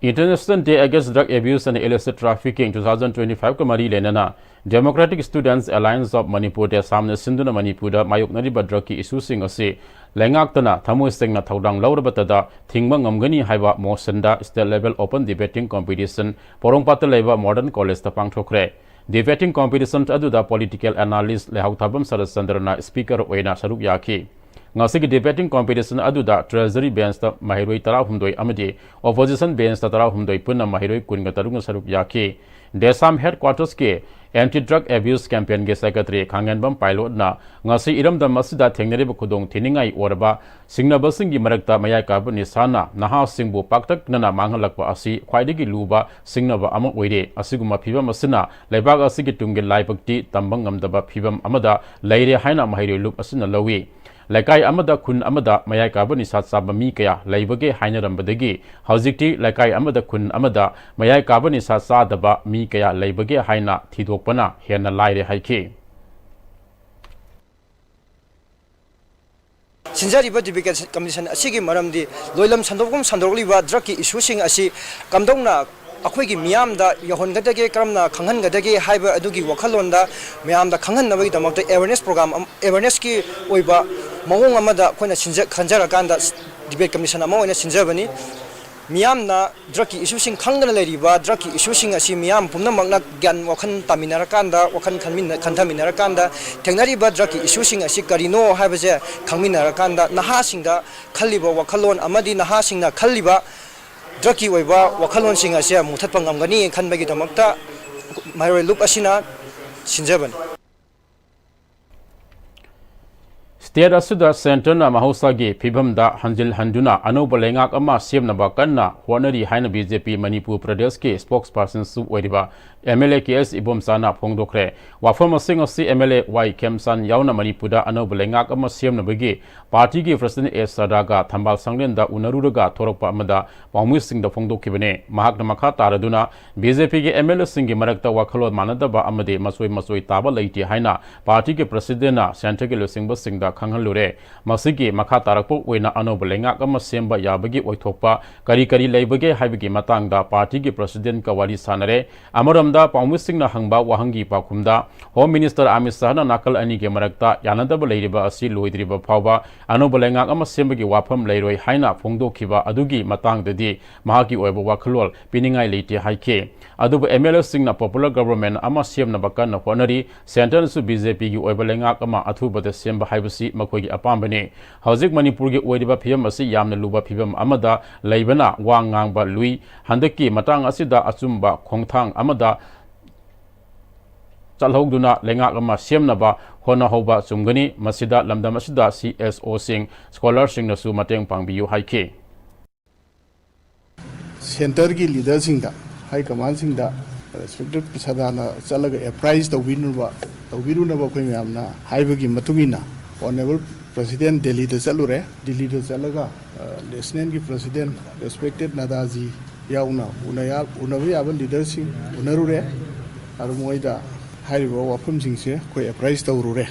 International Day Against Drug Abuse and Illicit Trafficking two thousand twenty-five ꯀ ꯃꯔꯤ ꯂꯩꯅꯅ Democratic Students Alliance of Manipur, ꯗꯦꯁꯥꯝꯅ ꯁꯤꯟꯗꯨꯅ ꯃꯅꯤꯄꯨꯔꯗ ꯃꯥꯌꯣꯛꯅꯔꯤꯕ ꯗ꯭ꯔꯒꯀꯤ ꯏꯁꯨꯁꯤꯡ ꯑꯁꯤ ꯂꯩꯉꯥꯛꯇꯅ ꯊꯃꯣꯏ ꯁꯦꯡꯅ ꯊꯧꯗꯥꯡ ꯂꯧꯔꯕꯇꯗ ꯊꯤꯡꯕ ꯉꯝꯒꯅꯤ ꯍꯥꯏꯕ ꯃꯣꯁꯟꯗ State Level Open Debating Competition ꯄꯣꯔꯣꯝꯄꯥꯠꯇ ꯂꯩꯕ ꯃꯣꯗꯔꯟ ꯀꯣꯂꯦꯖꯇ ꯄꯥꯡꯊꯣꯛꯈ꯭ꯔꯦ꯫ Debating competition ꯑꯗꯨꯗ political analyst ꯂꯩꯍꯥꯎꯊꯥꯕꯝ ꯁꯔꯠꯆꯟꯗ꯭ꯔꯅ speaker ꯑꯣꯏꯅ ꯁꯔꯨꯛ ꯌꯥꯈꯤ꯫ ꯉꯁꯤꯒꯤ debating competition ꯑꯗꯨꯗ treasury benchꯇ ꯃꯍꯩꯔꯣꯏ ꯇꯔꯥꯍꯨꯝꯗꯣꯏ ꯑꯃꯗꯤ opposition benchꯇ ꯇꯔꯥꯍꯨꯝꯗꯣꯏ, ꯄꯨꯟꯅ ꯃꯍꯩꯔꯣꯏ ꯀꯨꯟꯒ ꯇꯔꯨꯛꯅ ꯁꯔꯨꯛ ꯌꯥꯈꯤ꯫ DESAM headquartersꯀꯤ anti drug abuse campaignꯒꯤ secretary ꯈꯥꯡꯉꯦꯟꯕꯝ ꯄꯥꯏꯂꯣꯠꯅ ꯉꯁꯤ ꯏꯔꯝꯗꯝ ꯑꯁꯤꯗ ꯊꯦꯡꯅꯔꯤꯕ ꯈꯨꯗꯣꯡ ꯊꯤꯅꯤꯡꯉꯥꯏ ꯑꯣꯏꯔꯕ ꯁꯤꯡꯅꯕꯁꯤꯡꯒꯤ ꯃꯔꯛꯇ ꯃꯌꯥꯏ ꯀꯥꯕ ꯅꯤꯁꯥꯅ ꯅꯍꯥꯁꯤꯡꯕꯨ ꯄꯥꯛꯇꯛꯅꯅ ꯃꯥꯡꯍꯜꯂꯛꯄ ꯑꯁꯤ ꯈ꯭ꯋꯥꯏꯗꯒꯤ ꯂꯨꯕ ꯁꯤꯡꯅꯕ ꯑꯃ ꯑꯣꯏꯔꯦ꯫ ꯑꯁꯤꯒꯨꯝꯕ ꯐꯤꯕꯝ ꯑꯁꯤꯅ ꯂꯩꯕꯥꯛ ꯑꯁꯤꯒꯤ ꯇꯨꯡꯒꯤ ꯂꯥꯏꯕꯛꯇꯤ ꯇꯝꯕ ꯉꯝꯗꯕ ꯐꯤꯕꯝ ꯑꯃꯗ ꯂꯩꯔꯦ ꯍꯥꯏꯅ ꯃꯍꯩꯔꯣꯏ ꯂꯨꯞ ꯑꯁꯤꯅ ꯂꯧꯏ꯫ ꯂꯩꯀꯥꯏ ꯑꯃꯗ, ꯈꯨꯟ ꯑꯃꯗ ꯃꯌꯥꯏ ꯀꯥꯕ ꯅꯤꯁꯥ ꯆꯥꯕ ꯃꯤ ꯀꯌꯥ ꯂꯩꯕꯒꯦ ꯍꯥꯏꯅꯔꯝꯕꯗꯒꯤ ꯍꯧꯖꯤꯛꯇꯤ ꯂꯩꯀꯥꯏ ꯑꯃꯗ, ꯈꯨꯟ ꯑꯃꯗ ꯃꯌꯥꯏ ꯀꯥꯕ ꯅꯤꯁꯥ ꯆꯥꯗꯕ ꯃꯤ ꯀꯌꯥ ꯂꯩꯕꯒꯦ ꯍꯥꯏꯅ ꯊꯤꯗꯣꯛꯄꯅ ꯍꯦꯟꯅ ꯂꯥꯏꯔꯦ ꯍꯥꯏꯈꯤ꯫ ꯁꯤꯟꯖꯔꯤꯕ debate commission ꯑꯁꯤꯒꯤ ꯃꯔꯝꯗꯤ ꯂꯣꯏꯂꯝ ꯁꯟꯗꯣꯛꯐꯝ ꯁꯟꯗꯣꯛꯂꯤꯕ drugꯀꯤ issueꯁꯤꯡ ꯑꯁꯤ ꯀꯝꯗꯧꯅ ꯑꯩꯈꯣꯏꯒꯤ ꯃꯤꯌꯥꯝꯗ ꯌꯧꯍꯟꯒꯗꯒꯦ, ꯀꯔꯝꯅ ꯈꯪꯍꯟꯒꯗꯒꯦ ꯍꯥꯏꯕ ꯑꯗꯨꯒꯤ ꯋꯥꯈꯜꯂꯣꯟꯗ ꯃꯌꯥꯝꯗ ꯈꯪꯍꯟꯅꯕꯒꯤꯗꯃꯛꯇ awareness program ꯑꯃ, awarenessꯀꯤ ꯑꯣꯏꯕ ꯃꯑꯣꯡ ꯑꯃꯗ ꯑꯩꯈꯣꯏꯅ ꯁꯤꯟꯖ-, ꯈꯟꯖꯔꯀꯥꯟꯗ debate commission ꯑꯃ ꯑꯣꯏꯅ ꯁꯤꯟꯖꯕꯅꯤ꯫ ꯃꯤꯌꯥꯝꯅ drugꯀꯤ issueꯁꯤꯡ ꯈꯪꯗꯅ ꯂꯩꯔꯤꯕ drugꯀꯤ issueꯁꯤꯡ ꯑꯁꯤ ꯃꯤꯌꯥꯝ ꯄꯨꯝꯅꯃꯛꯅ ꯒ꯭ꯌꯥꯟ ꯋꯥꯈꯜ ꯇꯥꯃꯤꯟꯅꯔꯀꯥꯟꯗ, ꯋꯥꯈꯜ ꯈꯟꯃꯤꯟꯅ-, ꯈꯟꯊꯃꯤꯟꯅꯔꯀꯥꯟꯗ ꯊꯦꯡꯅꯔꯤꯕ drugꯀꯤ issueꯁꯤꯡ ꯑꯁꯤ ꯀꯔꯤꯅꯣ ꯍꯥꯏꯕꯁꯦ ꯈꯪꯃꯤꯟꯅꯔꯀꯥꯟꯗ ꯅꯍꯥꯁꯤꯡꯗ ꯈꯜꯂꯤꯕ ꯋꯥꯈꯜꯂꯣꯟ ꯑꯃꯗꯤ ꯅꯍꯥꯁꯤꯡꯅ ꯈꯜꯂꯤꯕ drugꯀꯤ ꯑꯣꯏꯕ ꯋꯥꯈꯜꯂꯣꯟꯁꯤꯡ ꯑꯁꯦ ꯃꯨꯊꯠꯄ ꯉꯝꯒꯅꯤ ꯈꯟꯕꯒꯤꯗꯃꯛꯇ ꯃꯍꯩꯔꯣꯏ ꯂꯨꯞ ꯑꯁꯤꯅ ꯁꯤꯟꯖꯕꯅꯤ꯫ State ꯑꯁꯤꯗ centreꯅ ꯃꯍꯧꯁꯥꯒꯤ ꯐꯤꯕꯝꯗ ꯍꯟꯖꯤꯜꯍꯟꯗꯨꯅ ꯑꯅꯧꯕ ꯂꯩꯉꯥꯛ ꯑꯃ ꯁꯦꯝꯅꯕ ꯀꯟꯅ ꯍꯣꯠꯅꯔꯤ ꯍꯥꯏꯅ BJP ꯃꯅꯤꯄꯨꯔ ꯄ꯭ꯔꯗꯦꯁꯀꯤ spokespersonꯁꯨ ꯑꯣꯏꯔꯤꯕ MLA ꯀꯦ ꯑꯦꯁ ꯏꯕꯣꯝꯆꯥꯅ ꯐꯣꯡꯗꯣꯛꯈ꯭ꯔꯦ꯫ ꯋꯥꯐꯝ ꯑꯁꯤ ꯉꯁꯤ MLA ꯋꯥꯏ ꯈꯦꯝꯆꯥꯟ ꯌꯥꯎꯅ ꯃꯅꯤꯄꯨꯔꯗ ꯑꯅꯧꯕ ꯂꯩꯉꯥꯛ ꯑꯃ ꯁꯦꯝꯅꯕꯒꯤ partyꯒꯤ president ꯑꯦꯁ ꯁꯗꯥꯒ ꯊꯝꯕꯥꯜ ꯁꯪꯂꯦꯟꯗ ꯎꯅꯔꯨꯔꯒ ꯊꯣꯔꯛꯄ ꯑꯃꯗ ꯄꯥꯎꯃꯤꯁꯤꯡꯗ ꯐꯣꯡꯗꯣꯛꯈꯤꯕꯅꯤ꯫ ꯃꯍꯥꯛꯅ ꯃꯈꯥ ꯇꯥꯔꯗꯨꯅ, BJPꯒꯤ MLAꯁꯤꯡꯒꯤ ꯃꯔꯛꯇ ꯋꯥꯈꯜꯂꯣꯟ ꯃꯥꯟꯅꯗꯕ ꯑꯃꯗꯤ ꯃꯆꯣꯏ ꯃꯆꯣꯏ ꯇꯥꯕ ꯂꯩꯇꯦ ꯍꯥꯏꯅ partyꯒꯤ presidentꯅ centreꯒꯤ ꯂꯨꯆꯤꯡꯕꯁꯤꯡꯗ ꯈꯪꯍꯜꯂꯨꯔꯦ꯫ ꯃꯁꯤꯒꯤ ꯃꯈꯥ ꯇꯥꯔꯛꯄ ꯑꯣꯏꯅ ꯑꯅꯧꯕ ꯂꯩꯉꯥꯛ ꯑꯃ ꯁꯦꯝꯕ ꯌꯥꯕꯒꯤ ꯑꯣꯏꯊꯣꯛꯄ ꯀꯔꯤ ꯀꯔꯤ ꯂꯩꯕꯒꯦ ꯍꯥꯏꯕꯒꯤ ꯃꯇꯥꯡꯗ partyꯒꯤ presidentꯀ ꯋꯥꯔꯤ ꯁꯥꯟꯅꯔꯦ꯫ ꯑꯃꯔꯣꯝꯗ ꯄꯥꯎꯃꯤꯁꯤꯡꯅ ꯍꯪꯕ ꯋꯥꯍꯪꯒꯤ ꯄꯥꯎꯈꯨꯝꯗ, Home Minister ꯑꯃꯤꯠ ꯁꯍꯥꯅ ꯅꯥꯀꯜ ꯑꯅꯤꯒꯤ ꯃꯔꯛꯇ ꯌꯥꯅꯗꯕ ꯂꯩꯔꯤꯕ ꯑꯁꯤ ꯂꯣꯏꯗ꯭ꯔꯤꯕ ꯐꯥꯎꯕ ꯑꯅꯧꯕ ꯂꯩꯉꯥꯛ ꯑꯃ ꯁꯦꯝꯕꯒꯤ ꯋꯥꯐꯝ ꯂꯩꯔꯣꯏ ꯍꯥꯏꯅ ꯐꯣꯡꯗꯣꯛꯈꯤꯕ ꯑꯗꯨꯒꯤ ꯃꯇꯥꯡꯗꯗꯤ ꯃꯍꯥꯛꯀꯤ ꯑꯣꯏꯕ ꯋꯥꯈꯜꯂꯣꯟ ꯄꯤꯅꯤꯡꯉꯥꯏ ꯂꯩꯇꯦ ꯍꯥꯏꯈꯤ꯫ ꯑꯗꯨꯕꯨ MLAꯁꯤꯡꯅ popular government ꯑꯃ ꯁꯦꯝꯅꯕ ꯀꯟꯅ ꯍꯣꯠꯅꯔꯤ꯫ Centreꯅꯁꯨ BJPꯒꯤ ꯑꯣꯏꯕ ꯂꯩꯉꯥꯛ ꯑꯃ ꯑꯊꯨꯕꯗ ꯁꯦꯝꯕ ꯍꯥꯏꯕꯁꯤ ꯃꯈꯣꯏꯒꯤ ꯑꯄꯥꯝꯕꯅꯤ꯫ ꯍꯧꯖꯤꯛ ꯃꯅꯤꯄꯨꯔꯒꯤ ꯑꯣꯏꯔꯤꯕ ꯐꯤꯕꯝ ꯑꯁꯤ ꯌꯥꯝꯅ ꯂꯨꯕ ꯐꯤꯕꯝ ꯑꯃꯗ ꯂꯩꯕꯅ ꯋꯥ ꯉꯥꯡꯕ ꯂꯨꯏ꯫ ꯍꯟꯗꯛꯀꯤ ꯃꯇꯥꯡ ꯑꯁꯤꯗ ꯑꯆꯨꯝꯕ ꯈꯣꯡꯊꯥꯡ ꯑꯃꯗ ꯆꯠꯍꯧꯗꯨꯅ ꯂꯩꯉꯥꯛ ꯑꯃ ꯁꯦꯝꯅꯕ ꯍꯣꯠꯅꯍꯧꯕ ꯆꯨꯝꯒꯅꯤ꯫ ꯃꯁꯤꯗ ꯂꯝꯗꯝ ꯑꯁꯤꯗ ꯁꯤ ꯑꯦꯁ ꯑꯣꯁꯤꯡ, ꯁ꯭ꯀꯣꯂꯔꯁꯤꯡꯅꯁꯨ ꯃꯇꯦꯡ ꯄꯥꯡꯕꯤꯌꯨ ꯍꯥꯏꯈꯤ꯫ ꯁꯦꯟꯇꯔꯒꯤ ꯂꯤꯗꯔꯁꯤꯡꯗ, ꯍꯥꯏ ꯀꯃꯥꯟꯁꯤꯡꯗ ꯔꯦꯁꯄꯦꯛꯇꯦꯠ ꯄ꯭ꯔꯁꯥꯗꯥꯅ ꯆꯠꯂꯒ ꯑꯦꯄ꯭ꯔꯥꯏꯁ ꯇꯧꯕꯤꯅꯕ, ꯇꯧꯕꯤꯔꯨꯅꯕ ꯑꯩꯈꯣꯏ ꯃꯌꯥꯝꯅ ꯍꯥꯏꯕꯒꯤ ꯃꯇꯨꯡ ꯏꯟꯅ ꯑꯣꯅꯔꯦꯕꯜ ꯄ꯭ꯔꯁꯤꯗꯦꯟ ꯗꯦꯜꯂꯤꯗ ꯆꯠꯂꯨꯔꯦ꯫ ꯗꯦꯜꯂꯤꯗ ꯆꯠꯂꯒ, ꯑ, ꯅꯦꯁꯅꯦꯜꯒꯤ ꯄ꯭ꯔꯁꯤꯗꯦꯟ ꯔꯦꯁꯄꯦꯛꯇꯦꯠ ꯅꯗꯥꯖꯤ ꯌꯥꯎꯅ ꯎꯅ-, ꯎꯅꯕ ꯌꯥꯕ ꯂꯤꯗꯔꯁꯤꯡ ꯎꯅꯔꯨꯔꯦ꯫ ꯑꯗꯨ ꯃꯣꯏꯗ ꯍꯥꯏꯔꯤꯕ ꯋꯥꯐꯝꯁꯤꯡꯁꯦ ꯑꯩꯈꯣꯏ ꯑꯦꯄ꯭ꯔꯥꯏꯁ ꯇꯧꯔꯨꯔꯦ꯫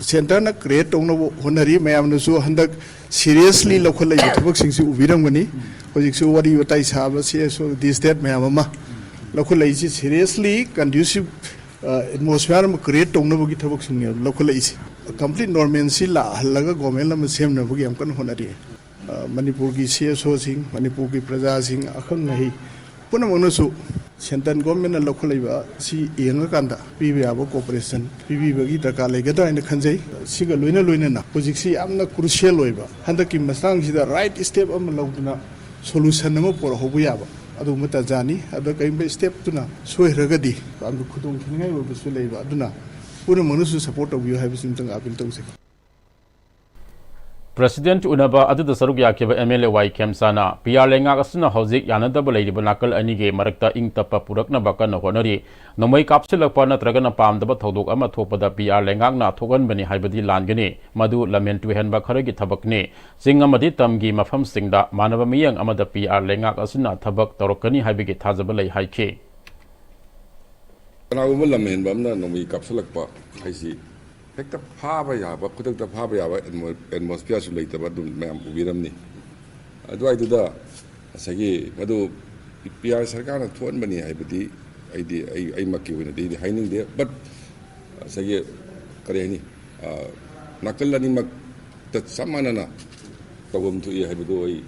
ꯁꯦꯟꯇꯔꯅ ꯀ꯭ꯔꯤꯌꯦꯠ ꯇꯧꯅꯕ ꯍꯣꯠꯅꯔꯤ꯫ ꯃꯌꯥꯝꯅꯁꯨ ꯍꯟꯗꯛ ꯁꯤꯔꯤꯌꯁꯂꯤ ꯂꯧꯈꯠꯂꯛꯏꯕ ꯊꯕꯛꯁꯤꯡꯁꯤ ꯎꯕꯤꯔꯝꯒꯅꯤ꯫ ꯍꯧꯖꯤꯛꯁꯨ ꯋꯥꯔꯤ ꯋꯥꯇꯥꯏ ꯁꯥꯕ ꯁꯤ ꯑꯦꯁ ꯑꯣ ꯗꯤ ꯁ꯭ꯇꯦꯠ ꯃꯌꯥꯝ ꯑꯃ ꯂꯧꯈꯠꯂꯛꯏꯁꯤ ꯁꯤꯔꯤꯌꯁꯂꯤ ꯀꯟꯗ꯭ꯌꯨꯁꯤꯞ ꯑꯦꯠꯃꯣꯁꯐꯤꯌꯥꯔ ꯑꯃ ꯀ꯭ꯔꯤꯌꯦꯠ ꯇꯧꯅꯕꯒꯤ ꯊꯕꯛꯁꯤꯡꯅꯦꯕ ꯂꯧꯈꯠꯂꯛꯏꯁꯦ꯫ ꯀꯝꯄ꯭ꯂꯤꯠ ꯅꯣꯔꯃꯦꯜꯁꯤ ꯂꯥꯛꯍꯜꯂꯒ ꯒꯣꯔꯃꯦꯟ ꯑꯃ ꯁꯦꯝꯅꯕꯒꯤ ꯌꯥꯝ ꯀꯟꯅ ꯍꯣꯠꯅꯔꯤ꯫ ꯑ, ꯃꯅꯤꯄꯨꯔꯒꯤ ꯁꯤ ꯑꯦꯁ ꯑꯣꯁꯤꯡ, ꯃꯅꯤꯄꯨꯔꯒꯤ ꯄ꯭ꯔꯖꯥꯁꯤꯡ, ꯑꯈꯪ ꯑꯍꯩ ꯄꯨꯝꯅꯃꯛꯅꯁꯨ ꯁꯦꯟꯇ꯭ꯔꯦꯜ ꯒꯣꯔꯃꯦꯟꯅ ꯂꯧꯈꯠꯂꯛꯏꯕ ꯑꯁꯤ ꯌꯦꯡꯉꯀꯥꯟꯗ ꯄꯤꯕ ꯌꯥꯕ ꯀꯣꯑꯣꯄꯔꯦꯁꯟ ꯄꯤꯕꯤꯕꯒꯤ ꯗꯔꯀꯥꯔ ꯂꯩꯒꯗ꯭ꯔꯥ ꯍꯥꯏꯅ ꯈꯟꯖꯩ꯫ ꯁꯤꯒ ꯂꯣꯏꯅ ꯂꯣꯏꯅꯅ ꯍꯧꯖꯤꯛꯁꯤ ꯌꯥꯝꯅ ꯀ꯭ꯔꯨꯁꯤꯌꯦꯜ ꯑꯣꯏꯕ, ꯍꯟꯗꯛꯀꯤ ꯃꯇꯥꯡꯁꯤꯗ ꯔꯥꯏꯠ ꯁ꯭ꯇꯦꯞ ꯑꯃ ꯂꯧꯗꯨꯅ ꯁꯣꯂꯨꯁꯟ ꯑꯃ ꯄꯨꯔꯛꯍꯧꯕ ꯌꯥꯕ ꯑꯗꯨꯒꯨꯝꯕ ꯇꯥꯟꯖꯥꯅꯤ꯫ ꯑꯗ ꯀꯔꯤꯒꯨꯝꯕ ꯁ꯭ꯇꯦꯞꯇꯨꯅ ꯁꯣꯏꯈ꯭ꯔꯒꯗꯤ ꯌꯥꯝꯅ ꯈꯨꯗꯣꯡ ꯊꯤꯅꯤꯡꯉꯥꯏ ꯑꯣꯏꯕꯁꯨ ꯂꯩꯕ꯫ ꯑꯗꯨꯅ ꯄꯨꯝꯅꯃꯛꯅꯁꯨ ꯁꯄꯣꯔꯠ ꯇꯧꯕꯤꯌꯨ ꯍꯥꯏꯕꯁꯤꯃꯇꯪ ꯑꯥꯄꯤꯜ ꯇꯧꯖꯩ꯫ ꯄ꯭ꯔꯁꯤꯗꯦꯟꯠ ꯎꯅꯕ ꯑꯗꯨꯗ ꯁꯔꯨꯛ ꯌꯥꯈꯤꯕ ꯑꯦꯝ ꯑꯦꯜ ꯑꯦ ꯋꯥꯏ ꯈꯦꯝꯆꯥꯅ ꯄꯤ ꯑꯥꯔ ꯂꯩꯉꯥꯛ ꯑꯁꯤꯅ ꯍꯧꯖꯤꯛ ꯌꯥꯅꯗꯕ ꯂꯩꯔꯤꯕ ꯅꯥꯀꯜ ꯑꯅꯤꯒꯤ ꯃꯔꯛꯇ ꯏꯪ ꯇꯞꯄ ꯄꯨꯔꯛꯅꯕ ꯀꯟꯅ ꯍꯣꯠꯅꯔꯤ꯫ ꯅꯣꯡꯃꯩ ꯀꯥꯞꯁꯤꯜꯂꯛꯄ ꯅꯠꯇ꯭ꯔꯒꯅ ꯄꯥꯝꯗꯕ ꯊꯧꯗꯣꯛ ꯑꯃ ꯊꯣꯛꯄꯗ ꯄꯤ ꯑꯥꯔ ꯂꯩꯉꯥꯛꯅ ꯊꯣꯛꯍꯟꯕꯅꯤ ꯍꯥꯏꯕꯗꯤ ꯂꯥꯟꯒꯅꯤ꯫ ꯃꯗꯨ ꯂꯝꯍꯦꯟ ꯇꯨꯍꯦꯟꯕ ꯈꯔꯒꯤ ꯊꯕꯛꯅꯤ꯫ ꯆꯤꯡ ꯑꯃꯗꯤ ꯇꯝꯒꯤ ꯃꯐꯝꯁꯤꯡꯗ ꯃꯥꯟꯅꯕ ꯃꯤꯠꯌꯦꯡ ꯑꯃꯗ ꯄꯤ ꯑꯥꯔ ꯂꯩꯉꯥꯛ ꯑꯁꯤꯅ ꯊꯕꯛ ꯇꯧꯔꯛꯀꯅꯤ ꯍꯥꯏꯕꯒꯤ ꯊꯥꯖꯕ ꯂꯩ ꯍꯥꯏꯈꯤ꯫ ꯀꯅꯥꯒꯨꯝꯕ ꯂꯝꯍꯦꯟꯕ ꯑꯃꯅ ꯅꯣꯡꯃꯩ ꯀꯥꯞꯁꯤꯜꯂꯛꯄ ꯍꯥꯏꯁꯤ ꯍꯦꯛꯇ ꯐꯥꯕ ꯌꯥꯕ, ꯈꯨꯗꯛꯇ ꯐꯥꯕ ꯌꯥꯕ ꯑꯦꯠꯃꯣ-, ꯑꯦꯠꯃꯣꯁꯐꯤꯌꯥꯔꯁꯨ ꯂꯩꯇꯕ ꯑꯗꯨꯝ ꯃꯌꯥꯝ ꯎꯕꯤꯔꯝꯅꯤ꯫ ꯑꯗꯨꯋꯥꯏꯗꯨꯗ ꯉꯁꯥꯏꯒꯤ ꯃꯗꯨ ꯄꯤ ꯑꯥꯔ ꯁꯔꯀꯥꯔꯅ ꯊꯣꯛꯍꯟꯕꯅꯤ ꯍꯥꯏꯕꯗꯤ ꯑꯩꯗꯤ, ꯑꯩ, ꯑꯩꯃꯛꯀꯤ ꯑꯣꯏꯅꯗꯤ ꯑꯩꯗꯤ ꯍꯥꯏꯅꯤꯡꯗꯦ꯫ But ꯉꯁꯥꯏꯒꯤ, ꯀꯔꯤ ꯍꯥꯏꯅꯤ, ꯑ, ꯅꯥꯀꯜ ꯑꯅꯤꯃꯛꯇ ꯆꯞ ꯃꯥꯟꯅꯅ ꯇꯧꯐꯝ ꯊꯣꯛꯏ ꯍꯥꯏꯕꯗꯨ ꯑꯩ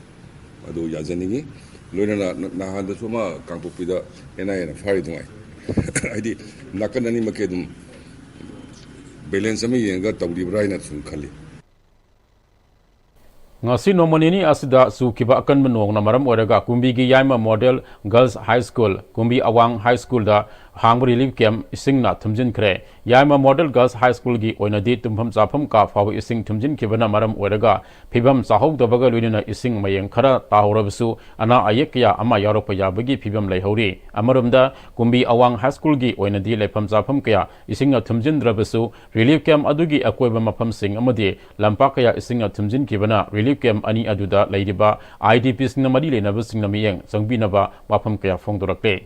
ꯑꯗꯨ ꯌꯥꯖꯅꯤꯡꯉꯤ꯫ ꯂꯣꯏꯅꯅ ꯅ-, ꯅꯍꯥꯟꯗꯁꯨ ꯑꯃ ꯀꯥꯡꯄꯣꯛꯄꯤꯗ ꯑꯦꯟ ꯑꯥꯏ ꯑꯦꯅ ꯐꯥꯔꯤꯗꯨꯉꯥꯏ꯫ ꯍꯥꯏꯗꯤ ꯅꯥꯀꯟ ꯑꯅꯤꯃꯛꯀꯤ ꯑꯗꯨꯝ ꯕꯦꯂꯦꯟꯁ ꯑꯃ ꯌꯦꯡꯉꯒ ꯇꯧꯔꯤꯕ꯭ꯔꯥ ꯍꯥꯏꯅ ꯁꯨꯝ ꯈꯜꯂꯤ꯫ ꯉꯁꯤ ꯅꯣꯡꯃ ꯅꯤꯅꯤ ꯑꯁꯤꯗ ꯆꯨꯈꯤꯕ ꯑꯀꯟꯕ ꯅꯣꯡꯅ ꯃꯔꯝ ꯑꯣꯏꯔꯒ ꯀꯨꯝꯕꯤꯒꯤ ꯌꯥꯏꯃ ꯃꯣꯗꯦꯜ ꯒꯔꯜꯁ ꯍꯥꯏ ꯁ꯭ꯀꯨꯜ, ꯀꯨꯝꯕꯤ ꯑꯋꯥꯡ ꯍꯥꯏ ꯁ꯭ꯀꯨꯜꯗ ꯍꯥꯡꯕ ꯔꯤꯂꯤꯐ ꯀꯦꯝꯞ ꯏꯁꯤꯡꯅ ꯊꯨꯝꯖꯤꯟꯈ꯭ꯔꯦ꯫ ꯌꯥꯏꯃ ꯃꯣꯗꯦꯜ ꯒꯔꯜꯁ ꯍꯥꯏ ꯁ꯭ꯀꯨꯜꯒꯤ ꯑꯣꯏꯅꯗꯤ ꯇꯨꯝꯐꯝ ꯆꯥꯐꯝ ꯀꯥ ꯐꯥꯎꯕ ꯏꯁꯤꯡ ꯊꯨꯝꯖꯤꯟꯈꯤꯕꯅ ꯃꯔꯝ ꯑꯣꯏꯔꯒ ꯐꯤꯕꯝ ꯆꯥꯍꯧꯗꯕꯒ ꯂꯣꯏꯅꯅ ꯏꯁꯤꯡ ꯃꯌꯦꯡ ꯈꯔ ꯇꯥꯍꯧꯔꯕꯁꯨ ꯑꯅꯥ ꯑꯌꯦꯛ ꯀꯌꯥ ꯑꯃ ꯌꯥꯎꯔꯛꯄ ꯌꯥꯕꯒꯤ ꯐꯤꯕꯝ ꯂꯩꯍꯧꯔꯤ꯫ ꯑꯃꯔꯣꯝꯗ ꯀꯨꯝꯕꯤ ꯑꯋꯥꯡ ꯍꯥꯏ ꯁ꯭ꯀꯨꯜꯒꯤ ꯑꯣꯏꯅꯗꯤ ꯂꯩꯐꯝ ꯆꯥꯐꯝ ꯀꯌꯥ ꯏꯁꯤꯡꯅ ꯊꯨꯝꯖꯤꯟꯗ꯭ꯔꯕꯁꯨ ꯔꯤꯂꯤꯐ ꯀꯦꯝꯞ ꯑꯗꯨꯒꯤ ꯑꯀꯣꯏꯕ ꯃꯐꯝꯁꯤꯡ ꯑꯃꯗꯤ ꯂꯝꯄꯥꯛ ꯀꯌꯥ ꯏꯁꯤꯡꯅ ꯊꯨꯝꯖꯤꯟꯈꯤꯕꯅ ꯔꯤꯂꯤꯐ ꯀꯦꯝꯞ ꯑꯅꯤ ꯑꯗꯨꯗ ꯂꯩꯔꯤꯕ ꯑꯥꯏ ꯗꯤ ꯄꯤꯁꯤꯡꯅ ꯃꯔꯤ ꯂꯩꯅꯕꯁꯤꯡꯅ ꯃꯤꯠꯌꯦꯡ ꯆꯪꯕꯤꯅꯕ ꯋꯥꯐꯝ ꯀꯌꯥ ꯐꯣꯡꯗꯣꯔꯛꯂꯦ꯫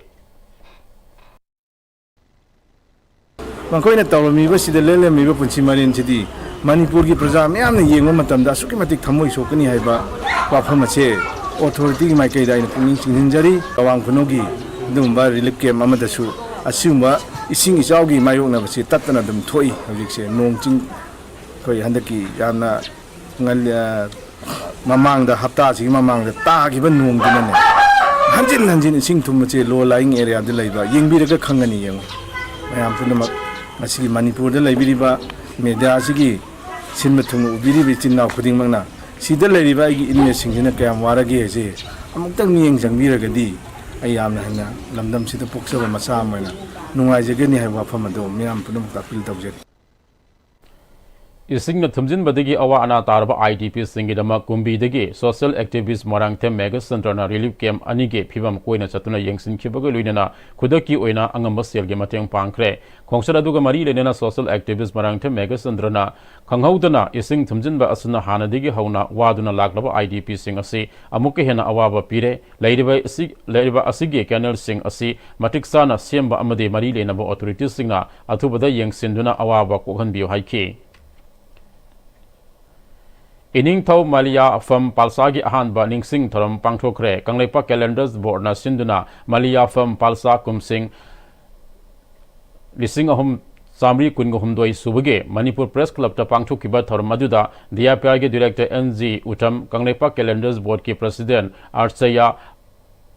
ꯃꯈꯣꯏꯅ ꯇꯧꯔꯝꯃꯤꯕꯁꯤꯗ ꯂꯦꯜꯂꯝꯃꯤꯕ ꯄꯨꯟꯁꯤ ꯃꯔꯦꯟꯁꯤꯗꯤ ꯃꯅꯤꯄꯨꯔꯒꯤ ꯄ꯭ꯔꯖꯥ ꯃꯤꯌꯥꯝꯅ ꯌꯦꯡꯕ ꯃꯇꯝꯗ ꯑꯁꯨꯛꯀꯤ ꯃꯇꯤꯛ ꯊꯃꯣꯏ ꯁꯣꯛꯀꯅꯤ ꯍꯥꯏꯕ ꯋꯥꯐꯝ ꯑꯁꯦ ꯑꯣꯊꯣꯔꯤꯇꯤꯒꯤ ꯃꯥꯏꯀꯩꯗ ꯑꯩꯅ ꯄꯨꯛꯅꯤꯡ ꯆꯤꯡꯁꯤꯟꯖꯔꯤ꯫ ꯑꯋꯥꯡ ꯈꯨꯅꯧꯒꯤ ꯑꯗꯨꯒꯨꯝꯕ ꯔꯤꯂꯤꯐ ꯀꯦꯝꯞ ꯑꯃꯗꯁꯨ ꯑꯁꯤꯒꯨꯝꯕ ꯏꯁꯤꯡ ꯏꯆꯥꯎꯒꯤ ꯃꯥꯌꯣꯛꯅꯕꯁꯤ ꯇꯠꯇꯅ ꯑꯗꯨꯝ ꯊꯣꯛꯏ꯫ ꯍꯧꯖꯤꯛꯁꯦ ꯅꯣꯡ ꯆꯤꯡ ꯑꯩꯈꯣꯏ ꯍꯟꯗꯛꯀꯤ ꯌꯥꯝꯅ ꯉꯜ-, ꯑ, ꯃꯃꯥꯡꯗ, ꯍꯞꯇꯥꯁꯤꯒꯤ ꯃꯃꯥꯡꯗ ꯇꯥꯈꯤꯕ ꯅꯣꯡꯗꯨꯅꯅꯦ, ꯍꯟꯖꯤꯟ ꯍꯟꯖꯤꯟ ꯏꯁꯤꯡ ꯊꯨꯝꯕꯁꯦ low lying areaꯗ ꯂꯩꯕ ꯌꯦꯡꯕꯤꯔꯒ ꯈꯪꯒꯅꯤ꯫ ꯌꯦꯡꯉꯨ, ꯃꯌꯥꯝ ꯄꯨꯝꯅꯃꯛ, ꯉꯁꯤꯒꯤ ꯃꯅꯤꯄꯨꯔꯗ ꯂꯩꯕꯤꯔꯤꯕ media ꯑꯁꯤꯒꯤ ꯁꯤꯟꯕ ꯊꯨꯡꯅ ꯎꯕꯤꯔꯤꯕ ꯏꯆꯤꯟ ꯏꯅꯥꯎ ꯈꯨꯗꯤꯡꯃꯛꯅ, ꯁꯤꯗ ꯂꯩꯔꯤꯕ ꯑꯩꯒꯤ inmateꯁꯤꯡꯁꯤꯅ ꯀꯌꯥꯝ ꯋꯥꯔꯒꯦ ꯍꯥꯏꯁꯦ ꯑꯃꯨꯛꯇꯪ ꯃꯤꯠꯌꯦꯡ ꯆꯪꯕꯤꯔꯒꯗꯤ, ꯑꯩ ꯌꯥꯝꯅ ꯍꯦꯟꯅ ꯂꯝꯗꯝꯁꯤꯗ ꯄꯣꯛꯆꯕ ꯃꯆꯥ ꯑꯃ ꯑꯣꯏꯅ ꯅꯨꯡꯉꯥꯏꯖꯒꯅꯤ ꯍꯥꯏꯕ ꯋꯥꯐꯝ ꯑꯗꯨ ꯃꯤꯌꯥꯝ ꯄꯨꯝꯅꯃꯛꯇ appeal ꯇꯧꯖꯔꯤ꯫ ꯏꯁꯤꯡꯅ ꯊꯨꯝꯖꯤꯟꯕꯗꯒꯤ ꯑꯋꯥ ꯑꯅꯥ ꯇꯥꯔꯕ ꯑꯥꯏ ꯗꯤ ꯄꯤꯁꯤꯡꯒꯤꯗꯃꯛ ꯀꯨꯝꯕꯤꯗꯒꯤ social activist ꯃꯣꯏꯔꯥꯡꯊꯦꯝ ꯃꯦꯘꯆꯟꯗ꯭ꯔꯅ ꯔꯤꯂꯤꯐ ꯀꯦꯝꯞ ꯑꯅꯤꯒꯤ ꯐꯤꯕꯝ ꯀꯣꯏꯅ ꯆꯠꯇꯨꯅ ꯌꯦꯡꯁꯤꯟꯈꯤꯕꯒ ꯂꯣꯏꯅꯅ ꯈꯨꯗꯛꯀꯤ ꯑꯣꯏꯅ ꯑꯉꯝꯕ ꯁꯦꯜꯒꯤ ꯃꯇꯦꯡ ꯄꯥꯡꯈ꯭ꯔꯦ꯫ ꯈꯣꯡꯆꯠ ꯑꯗꯨꯒ ꯃꯔꯤ ꯂꯩꯅꯅ social activist ꯃꯣꯏꯔꯥꯡꯊꯦꯝ ꯃꯦꯘꯆꯟꯗ꯭ꯔꯅ ꯈꯪꯍꯧꯗꯅ ꯏꯁꯤꯡ ꯊꯨꯝꯖꯤꯟꯕ ꯑꯁꯤꯅ ꯍꯥꯟꯅꯗꯒꯤ ꯍꯧꯅ ꯋꯥꯗꯨꯅ ꯂꯥꯛꯂꯕ ꯑꯥꯏ ꯗꯤ ꯄꯤꯁꯤꯡ ꯑꯁꯤ ꯑꯃꯨꯛꯀ ꯍꯦꯟꯅ ꯑꯋꯥꯕ ꯄꯤꯔꯦ꯫ ꯂꯩꯔꯤꯕ ꯑꯁꯤ, ꯂꯩꯔꯤꯕ ꯑꯁꯤꯒꯤ ꯀꯦꯅꯦꯜꯁꯤꯡ ꯑꯁꯤ ꯃꯇꯤꯛ ꯆꯥꯅ ꯁꯦꯝꯕ ꯑꯃꯗꯤ ꯃꯔꯤ ꯂꯩꯅꯕ ꯑꯣꯊꯣꯔꯤꯇꯤꯁꯤꯡꯅ ꯑꯊꯨꯕꯗ ꯌꯦꯡꯁꯤꯟꯗꯨꯅ ꯑꯋꯥꯕ ꯀꯣꯛꯍꯟꯕꯤꯌꯨ ꯍꯥꯏꯈꯤ꯫ ꯏꯅꯤꯡꯊꯧ ꯃꯂꯤꯌꯥꯐꯝ ꯄꯥꯜꯁꯥꯒꯤ ꯑꯍꯥꯟꯕ ꯅꯤꯡꯁꯤꯡ ꯊꯧꯔꯝ ꯄꯥꯡꯊꯣꯛꯈ꯭ꯔꯦ꯫ ꯀꯪꯂꯩꯄꯥꯛ ꯀꯦꯂꯦꯟꯗꯔꯁ ꯕꯣꯔꯗꯅ ꯁꯤꯟꯗꯨꯅ ꯃꯂꯤꯌꯥꯐꯝ ꯄꯥꯜꯁꯥ ꯀꯨꯝꯁꯤꯡ ꯂꯤꯁꯤꯡ ꯑꯍꯨꯝ ꯆꯥꯃꯔꯤ ꯀꯨꯟꯒ ꯍꯨꯝꯗꯣꯏ ꯁꯨꯕꯒꯤ ꯃꯅꯤꯄꯨꯔ ꯄ꯭ꯔꯦꯁ ꯀ꯭ꯂꯕꯇ ꯄꯥꯡꯊꯣꯛꯈꯤꯕ ꯊꯧꯔꯝ ꯑꯗꯨꯗ ꯗꯤ ꯑꯥꯏ ꯄꯤ ꯑꯥꯔꯒꯤ director N G Utham, Kangleipak calendars ꯕꯣꯔꯗꯀꯤ ꯄ꯭ꯔꯁꯤꯗꯦꯟꯠ ꯑꯥꯔꯆꯌꯥ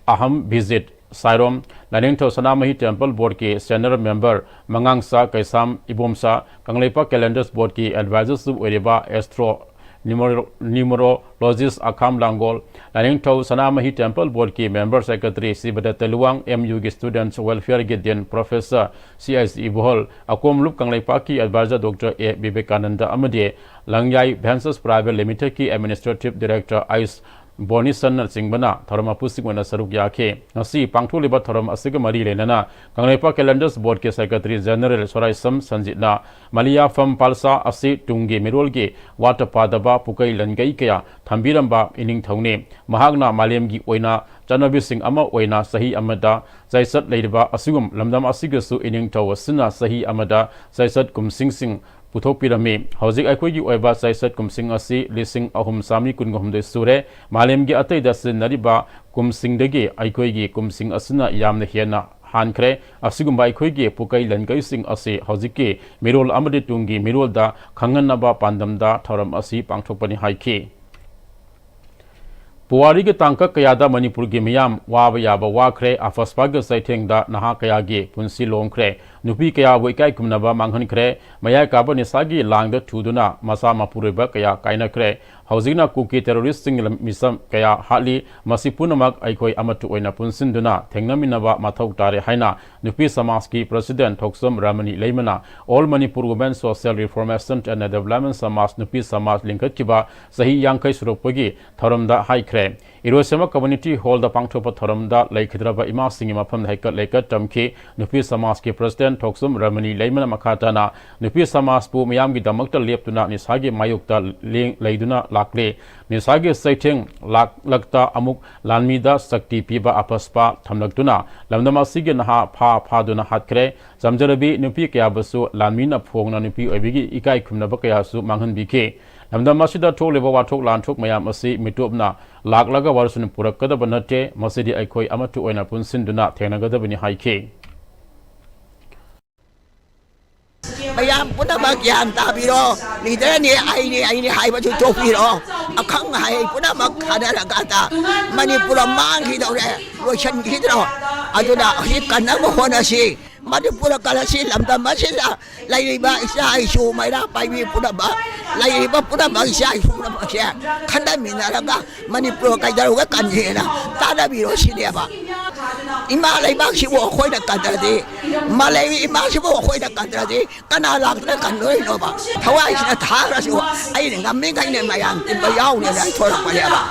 ꯑꯍꯝ ꯚꯤꯖꯤꯠ, ꯁꯥꯏꯔꯣꯝ, ꯂꯥꯏꯅꯤꯡꯊꯧ ꯁꯅꯥꯃꯍꯤ ꯇꯦꯝꯄꯜ ꯕꯣꯔꯗꯀꯤ ꯁꯦꯅꯤꯌꯔ ꯃꯦꯝꯕꯔ ꯃꯉꯥꯡꯁꯥ ꯀꯩꯁꯥꯝ ꯏꯕꯣꯝꯁꯥ, ꯀꯪꯂꯩꯄꯥꯛ ꯀꯦꯂꯦꯟꯗꯔꯁ ꯕꯣꯔꯗꯀꯤ ꯑꯦꯗꯚꯥꯏꯖꯔꯁꯨ ꯑꯣꯏꯔꯤꯕ ꯑꯦꯁꯇ꯭ꯔꯣ ꯅ꯭ꯌꯨꯃꯔꯣ-, ꯅ꯭ꯌꯨꯃꯔꯣꯂꯣꯖꯤꯁ ꯑꯈꯥꯝ ꯂꯥꯡꯒꯣꯜ, ꯂꯥꯏꯅꯤꯡꯊꯧ ꯁꯅꯥꯃꯍꯤ ꯇꯦꯝꯄꯜ ꯕꯣꯔꯗꯀꯤ ꯃꯦꯝꯕꯔ ꯁꯦꯀ꯭ꯔꯦꯇꯔꯤ ꯁꯤꯕꯗꯠꯇ ꯂꯨꯋꯥꯡ, ꯑꯦꯝ ꯌꯨꯒꯤ students ꯋꯦꯜꯐꯤꯌꯔꯒꯤ din professor C I C ꯏꯕꯣꯍꯜ, ꯑꯀꯣꯝꯂꯨꯞ ꯀꯪꯂꯩꯄꯥꯛꯀꯤ ꯑꯦꯗꯚꯥꯏꯖꯔ ꯗꯣꯛꯇꯔ ꯑꯦ ꯕꯤꯕꯦꯀꯥꯅꯟꯗ ꯑꯃꯗꯤ ꯂꯪꯌꯥꯏ ventures private ꯂꯤꯃꯤꯇꯦꯗꯀꯤ administrative director ice ꯕꯣꯅꯤꯁꯟꯅꯆꯤꯡꯕꯅ ꯊꯧꯔꯝ ꯃꯄꯨꯁꯤꯡ ꯑꯣꯏꯅ ꯁꯔꯨꯛ ꯌꯥꯈꯤ꯫ ꯉꯁꯤ ꯄꯥꯡꯊꯣꯛꯂꯤꯕ ꯊꯧꯔꯝ ꯑꯁꯤꯒ ꯃꯔꯤ ꯂꯩꯅꯅ ꯀꯪꯂꯩꯄꯥꯛ ꯀꯦꯂꯦꯟꯗꯔꯁ ꯕꯣꯔꯗꯀꯤ ꯁꯦꯀ꯭ꯔꯦꯇꯔꯤ ꯖꯦꯅꯔꯦꯜ ꯁꯣꯔꯥꯏꯁꯝ ꯁꯟꯖꯤꯠꯅ ꯃꯂꯤꯌꯥꯐꯝ ꯄꯥꯜꯁꯥ ꯑꯁꯤ ꯇꯨꯡꯒꯤ ꯃꯤꯔꯣꯜꯒꯤ ꯋꯥꯠꯇ ꯄꯥꯗꯕ ꯄꯨꯀꯩ ꯂꯟꯀꯩ ꯀꯌꯥ ꯊꯝꯕꯤꯔꯝꯕ ꯏꯅꯤꯡꯊꯧꯅꯤ꯫ ꯃꯍꯥꯛꯅ ꯃꯥꯂꯦꯝꯒꯤ ꯑꯣꯏꯅ ꯆꯠꯅꯕꯤꯁꯤꯡ ꯑꯃ ꯑꯣꯏꯅ ꯆꯍꯤ ꯑꯃꯗ ꯆꯥꯏꯆꯠ ꯂꯩꯔꯤꯕ ꯑꯁꯤꯒꯨꯝ ꯂꯝꯗꯝ ꯑꯁꯤꯒꯤꯁꯨ ꯏꯅꯤꯡꯊꯧ ꯑꯁꯤꯅ ꯆꯍꯤ ꯑꯃꯗ ꯆꯥꯏꯆꯠ ꯀꯨꯝꯁꯤꯡꯁꯤꯡ ꯄꯨꯊꯣꯛꯄꯤꯔꯝꯃꯤ꯫ ꯍꯧꯖꯤꯛ ꯑꯩꯈꯣꯏꯒꯤ ꯑꯣꯏꯕ ꯆꯥꯏꯆꯠ ꯀꯨꯝꯁꯤꯡ ꯑꯁꯤ ꯂꯤꯁꯤꯡ ꯑꯍꯨꯝ ꯆꯥꯃꯔꯤ ꯀꯨꯟꯒ ꯍꯨꯝꯗꯣꯏ ꯁꯨꯔꯦ꯫ ꯃꯥꯂꯦꯝꯒꯤ ꯑꯇꯩꯗ ꯁꯤꯖꯤꯟꯅꯔꯤꯕ ꯀꯨꯝꯁꯤꯡꯗꯒꯤ ꯑꯩꯈꯣꯏꯒꯤ ꯀꯨꯝꯁꯤꯡ ꯑꯁꯤꯅ ꯌꯥꯝꯅ ꯍꯦꯟꯅ ꯍꯥꯟꯈ꯭ꯔꯦ꯫ ꯑꯁꯤꯒꯨꯝꯕ ꯑꯩꯈꯣꯏꯒꯤ ꯄꯨꯀꯩ ꯂꯟꯀꯩꯁꯤꯡ ꯑꯁꯤ ꯍꯧꯖꯤꯛꯀꯤ ꯃꯤꯔꯣꯜ ꯑꯃꯗꯤ ꯇꯨꯡꯒꯤ ꯃꯤꯔꯣꯜꯗ ꯈꯪꯍꯟꯅꯕ ꯄꯥꯟꯗꯝꯗ ꯊꯧꯔꯝ ꯑꯁꯤ ꯄꯥꯡꯊꯣꯛꯄꯅꯤ ꯍꯥꯏꯈꯤ꯫ ꯄꯨꯋꯥꯔꯤꯒꯤ ꯇꯥꯡꯀꯛ ꯀꯌꯥꯗ ꯃꯅꯤꯄꯨꯔꯒꯤ ꯃꯤꯌꯥꯝ ꯋꯥꯕ ꯌꯥꯕ ꯋꯥꯈ꯭ꯔꯦ꯫ ꯑꯐꯁꯄꯥꯒꯤ ꯆꯩꯊꯦꯡꯗ ꯅꯍꯥ ꯀꯌꯥꯒꯤ ꯄꯨꯟꯁꯤ ꯂꯣꯝꯈ꯭ꯔꯦ꯫ ꯅꯨꯄꯤ ꯀꯌꯥꯕꯨ ꯏꯀꯥꯏ ꯈꯨꯝꯅꯕ ꯃꯥꯡꯍꯟꯈ꯭ꯔꯦ꯫ ꯃꯌꯥꯏ ꯀꯥꯕ ꯅꯤꯁꯥꯒꯤ ꯂꯥꯡꯗ ꯊꯨꯗꯨꯅ ꯃꯆꯥ ꯃꯄꯨꯔꯣꯏꯕ ꯀꯌꯥ ꯀꯥꯏꯅꯈ꯭ꯔꯦ꯫ ꯍꯧꯖꯤꯛꯅ ꯀꯨꯀꯤ ꯇꯦꯔꯣꯔꯤꯁ꯭ꯠꯁꯤꯡꯒꯤ ꯂꯝ-, ꯃꯤꯆꯝ ꯀꯌꯥ ꯍꯥꯠꯂꯤ꯫ ꯃꯁꯤ ꯄꯨꯝꯅꯃꯛ ꯑꯩꯈꯣꯏ ꯑꯃꯠꯇ ꯑꯣꯏꯅ ꯄꯨꯟꯁꯤꯟꯗꯨꯅ ꯊꯦꯡꯅꯃꯤꯟꯅꯕ ꯃꯊꯧ ꯇꯥꯔꯦ ꯍꯥꯏꯅ ꯅꯨꯄꯤ ꯁꯃꯥꯖꯀꯤ president Thokchom ꯔꯃꯅꯤ ꯂꯩꯃꯅ All Manipur Women Social Reformation and Development ꯁꯃꯥꯖ ꯅꯨꯄꯤ ꯁꯃꯥꯖ ꯂꯤꯡꯈꯠꯈꯤꯕ ꯆꯍꯤ ꯌꯥꯡꯈꯩ ꯁꯨꯔꯛꯄꯒꯤ ꯊꯧꯔꯝꯗ ꯍꯥꯏꯈ꯭ꯔꯦ꯫ ꯏꯔꯣꯏꯁꯦꯝꯕ ꯀꯝꯃ꯭ꯌꯨꯅꯤꯇꯤ ꯍꯣꯜꯗ ꯄꯥꯡꯊꯣꯛꯄ ꯊꯧꯔꯝꯗ ꯂꯩꯈꯤꯗ꯭ꯔꯕ ꯏꯃꯥꯁꯤꯡꯒꯤ ꯃꯐꯝꯗ ꯍꯩꯀꯠ ꯂꯩꯀꯠ ꯇꯝꯈꯤ꯫ ꯅꯨꯄꯤ ꯁꯃꯥꯖꯀꯤ ꯄ꯭ꯔꯁꯤꯗꯦꯟꯠ ꯊꯣꯛꯆꯣꯝ ꯔꯃꯅꯤ ꯂꯩꯃꯅ ꯃꯈꯥ ꯇꯥꯅ ꯅꯨꯄꯤ ꯁꯃꯥꯖꯄꯨ ꯃꯤꯌꯥꯝꯒꯤꯗꯃꯛꯇ ꯂꯦꯞꯇꯨꯅ ꯅꯤꯁꯥꯒꯤ ꯃꯥꯌꯣꯛꯇ ꯂꯦꯡ-, ꯂꯩꯗꯨꯅ ꯂꯥꯛꯂꯤ꯫ ꯅꯤꯁꯥꯒꯤ ꯆꯩꯊꯦꯡ ꯂꯥꯛꯂꯛꯇ ꯑꯃꯨꯛ ꯂꯥꯟꯃꯤꯗ ꯁꯛꯇꯤ ꯄꯤꯕ ꯑꯐꯁꯄꯥ ꯊꯝꯂꯛꯇꯨꯅ ꯂꯝꯗꯝ ꯑꯁꯤꯒꯤ ꯅꯍꯥ ꯐꯥ ꯐꯥꯗꯨꯅ ꯍꯥꯠꯈ꯭ꯔꯦ꯫ ꯆꯝꯖꯔꯕꯤ ꯅꯨꯄꯤ ꯀꯌꯥꯕꯨꯁꯨ ꯂꯥꯟꯃꯤꯅ ꯐꯣꯡꯅ ꯅꯨꯄꯤ ꯑꯣꯏꯕꯒꯤ ꯏꯀꯥꯏ ꯈꯨꯝꯅꯕ ꯀꯌꯥꯁꯨ ꯃꯥꯡꯍꯟꯕꯤꯈꯤ꯫ ꯂꯝꯗꯝ ꯑꯁꯤꯗ ꯊꯣꯛꯂꯤꯕ ꯋꯥꯊꯣꯛ ꯂꯥꯟꯊꯣꯛ ꯃꯌꯥꯝ ꯑꯁꯤ ꯃꯤꯇꯣꯞꯅ ꯂꯥꯛꯂꯒ ꯋꯥꯔꯁꯨꯅ ꯄꯨꯔꯛꯀꯗꯕ ꯅꯠꯇꯦ, ꯃꯁꯤꯗꯤ ꯑꯩꯈꯣꯏ ꯑꯃꯠꯇ ꯑꯣꯏꯅ ꯄꯨꯟꯁꯤꯟꯗꯨꯅ ꯊꯦꯡꯅꯒꯗꯕꯅꯤ ꯍꯥꯏꯈꯤ꯫ ꯃꯌꯥꯝ ꯄꯨꯝꯅꯃꯛ ꯒ꯭ꯌꯥꯟ ꯇꯥꯕꯤꯔꯣ꯫ ꯂꯤꯗꯔꯅꯤ, ꯑꯩꯅꯤ, ꯑꯩꯅꯤ ꯍꯥꯏꯕꯗꯨ ꯇꯣꯛꯄꯤꯔꯣ꯫ ꯑꯈꯪ ꯑꯍꯩ ꯄꯨꯝꯅꯃꯛ ꯊꯥꯅꯔꯀꯥꯟꯗ ꯃꯅꯤꯄꯨꯔ ꯃꯥꯡꯈꯤꯗꯧꯔꯦ, ꯂꯣꯏꯁꯤꯟꯈꯤꯗ꯭ꯔꯣ? ꯑꯗꯨꯅ ꯍꯧꯖꯤꯛ ꯀꯟꯅꯕ ꯍꯣꯠꯅꯁꯤ꯫ ꯃꯅꯤꯄꯨꯔ ꯀꯂꯥꯁꯤ ꯂꯝꯗꯝ ꯑꯁꯤꯗ ꯂꯩꯔꯤꯕ ꯏꯆꯥ ꯏꯁꯨ ꯃꯩꯔꯥ ꯄꯥꯏꯕꯤ ꯄꯨꯝꯅꯃꯛ, ꯂꯩꯔꯤꯕ ꯄꯨꯝꯅꯃꯛ ꯏꯆꯥ ꯏꯁꯨ ꯄꯨꯝꯅꯃꯛꯁꯦ ꯈꯟꯊꯃꯤꯟꯅꯔꯒ ꯃꯅꯤꯄꯨꯔ ꯀꯩꯗꯧꯔꯒ ꯀꯟꯒꯦꯅ ꯇꯥꯟꯅꯕꯤꯔꯣ ꯁꯤꯅꯦꯕ꯫ ꯏꯃꯥ ꯂꯩꯕꯥꯛꯁꯤꯕꯨ ꯑꯩꯈꯣꯏꯅ ꯀꯟꯗ꯭ꯔꯗꯤ, ꯃꯥꯂꯦꯝꯒꯤ ꯏꯃꯥꯁꯤꯕꯨ ꯑꯩꯈꯣꯏꯅ ꯀꯟꯗ꯭ꯔꯗꯤ ꯀꯅꯥ ꯂꯥꯛꯇꯅ ꯀꯟꯗꯣꯏꯅꯣꯕ? ꯊꯋꯥꯏꯁꯤꯅ ꯊꯥꯔꯁꯨ ꯑꯩꯅ ꯉꯝꯃꯤꯈꯩꯅꯦ ꯃꯌꯥꯝ ꯇꯤꯟꯕ ꯌꯥꯎꯅꯦꯅ ꯑꯩ ꯊꯣꯔꯛꯄꯅꯦꯕ꯫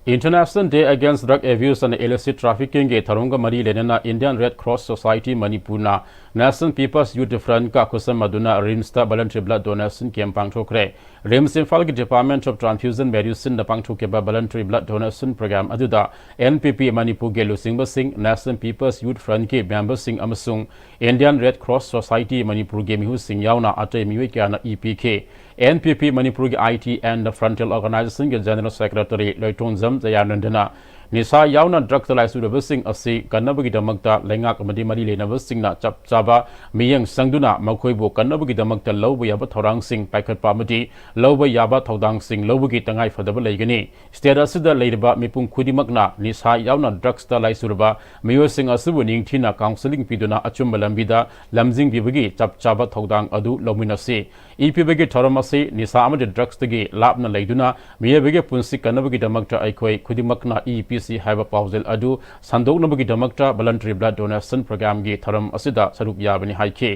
International Day Against Drug Abuse and Illicit Traffickingꯒꯤ ꯊꯧꯔꯝꯒ ꯃꯔꯤ ꯂꯩꯅꯅ Indian Red Cross Society ꯃꯅꯤꯄꯨꯔꯅ National People's Youth Frontꯀ ꯈꯨꯠꯁꯝꯅꯗꯨꯅ RIMSꯇ Voluntary Blood Donation Camp ꯄꯥꯡꯊꯣꯛꯈ꯭ꯔꯦ꯫ RIMS ꯏꯝꯐꯥꯜꯒꯤ Department of Transfusion Medicineꯅ ꯄꯥꯡꯊꯣꯛꯈꯤꯕ Voluntary Blood Donation Program ꯑꯗꯨꯗ NPP ꯃꯅꯤꯄꯨꯔꯒꯤ ꯂꯨꯆꯤꯡꯕꯁꯤꯡ, National People's Youth Frontꯀꯤ memberꯁꯤꯡ ꯑꯃꯁꯨꯡ Indian Red Cross Society ꯃꯅꯤꯄꯨꯔꯒꯤ ꯃꯤꯍꯨꯠꯁꯤꯡ ꯌꯥꯎꯅ ꯑꯇꯩ ꯃꯤꯑꯣꯏ ꯀꯌꯥꯅ ꯏ ꯄꯤꯈꯤ꯫ NPP ꯃꯅꯤꯄꯨꯔꯒꯤ IT and Frontal Organizationꯒꯤ General Secretary ꯂꯣꯏꯇꯣꯡꯖꯝ ꯖꯌꯥꯅꯟꯗꯅ ꯅꯤꯁꯥ ꯌꯥꯎꯅ ꯗ꯭ꯔꯒꯇ ꯂꯥꯏꯆꯨꯔꯕꯁꯤꯡ ꯑꯁꯤ ꯀꯟꯅꯕꯒꯤꯗꯃꯛꯇ ꯂꯩꯉꯥꯛ ꯑꯃꯗꯤ ꯃꯔꯤ ꯂꯩꯅꯕꯁꯤꯡꯅ ꯆꯞ ꯆꯥꯕ ꯃꯤꯠꯌꯦꯡ ꯆꯪꯗꯨꯅ ꯃꯈꯣꯏꯕꯨ ꯀꯟꯅꯕꯒꯤꯗꯃꯛꯇ ꯂꯧꯕ ꯌꯥꯕ ꯊꯧꯔꯥꯡꯁꯤꯡ ꯄꯥꯏꯈꯠꯄ ꯑꯃꯗꯤ ꯂꯧꯕ ꯌꯥꯕ ꯊꯧꯗꯥꯡꯁꯤꯡ ꯂꯧꯕꯒꯤ ꯇꯉꯥꯏ ꯐꯗꯕ ꯂꯩꯒꯅꯤ꯫ State ꯑꯁꯤꯗ ꯂꯩꯔꯤꯕ ꯃꯤꯄꯨꯝ ꯈꯨꯗꯤꯡꯃꯛꯅ ꯅꯤꯁꯥ ꯌꯥꯎꯅ ꯗ꯭ꯔꯒꯁꯇ ꯂꯥꯏꯆꯨꯔꯕ ꯃꯤꯑꯣꯏꯁꯤꯡ ꯑꯁꯤꯕꯨ ꯅꯤꯡꯊꯤꯅ counselling ꯄꯤꯗꯨꯅ ꯑꯆꯨꯝꯕ ꯂꯝꯕꯤꯗ ꯂꯝꯖꯤꯡꯕꯤꯕꯒꯤ ꯆꯞ ꯆꯥꯕ ꯊꯧꯗꯥꯡ ꯑꯗꯨ ꯂꯧꯃꯤꯟꯅꯁꯤ꯫ ꯏ ꯄꯤꯕꯒꯤ ꯊꯧꯔꯝ ꯑꯁꯤ ꯅꯤꯁꯥ ꯑꯃꯗꯤ ꯗ꯭ꯔꯒꯁꯇꯒꯤ ꯂꯥꯞꯅ ꯂꯩꯗꯨꯅ ꯃꯤꯑꯣꯏꯕꯒꯤ ꯄꯨꯟꯁꯤ ꯀꯟꯅꯕꯒꯤꯗꯃꯛꯇ ꯑꯩꯈꯣꯏ ꯈꯨꯗꯤꯡꯃꯛꯅ ꯏ ꯄꯤꯁꯤ ꯍꯥꯏꯕ ꯄꯥꯎꯖꯦꯜ ꯑꯗꯨ ꯁꯟꯗꯣꯛꯅꯕꯒꯤꯗꯃꯛꯇ Voluntary Blood Donation Programꯒꯤ ꯊꯧꯔꯝ ꯑꯁꯤꯗ ꯁꯔꯨꯛ ꯌꯥꯕꯅꯤ ꯍꯥꯏꯈꯤ꯫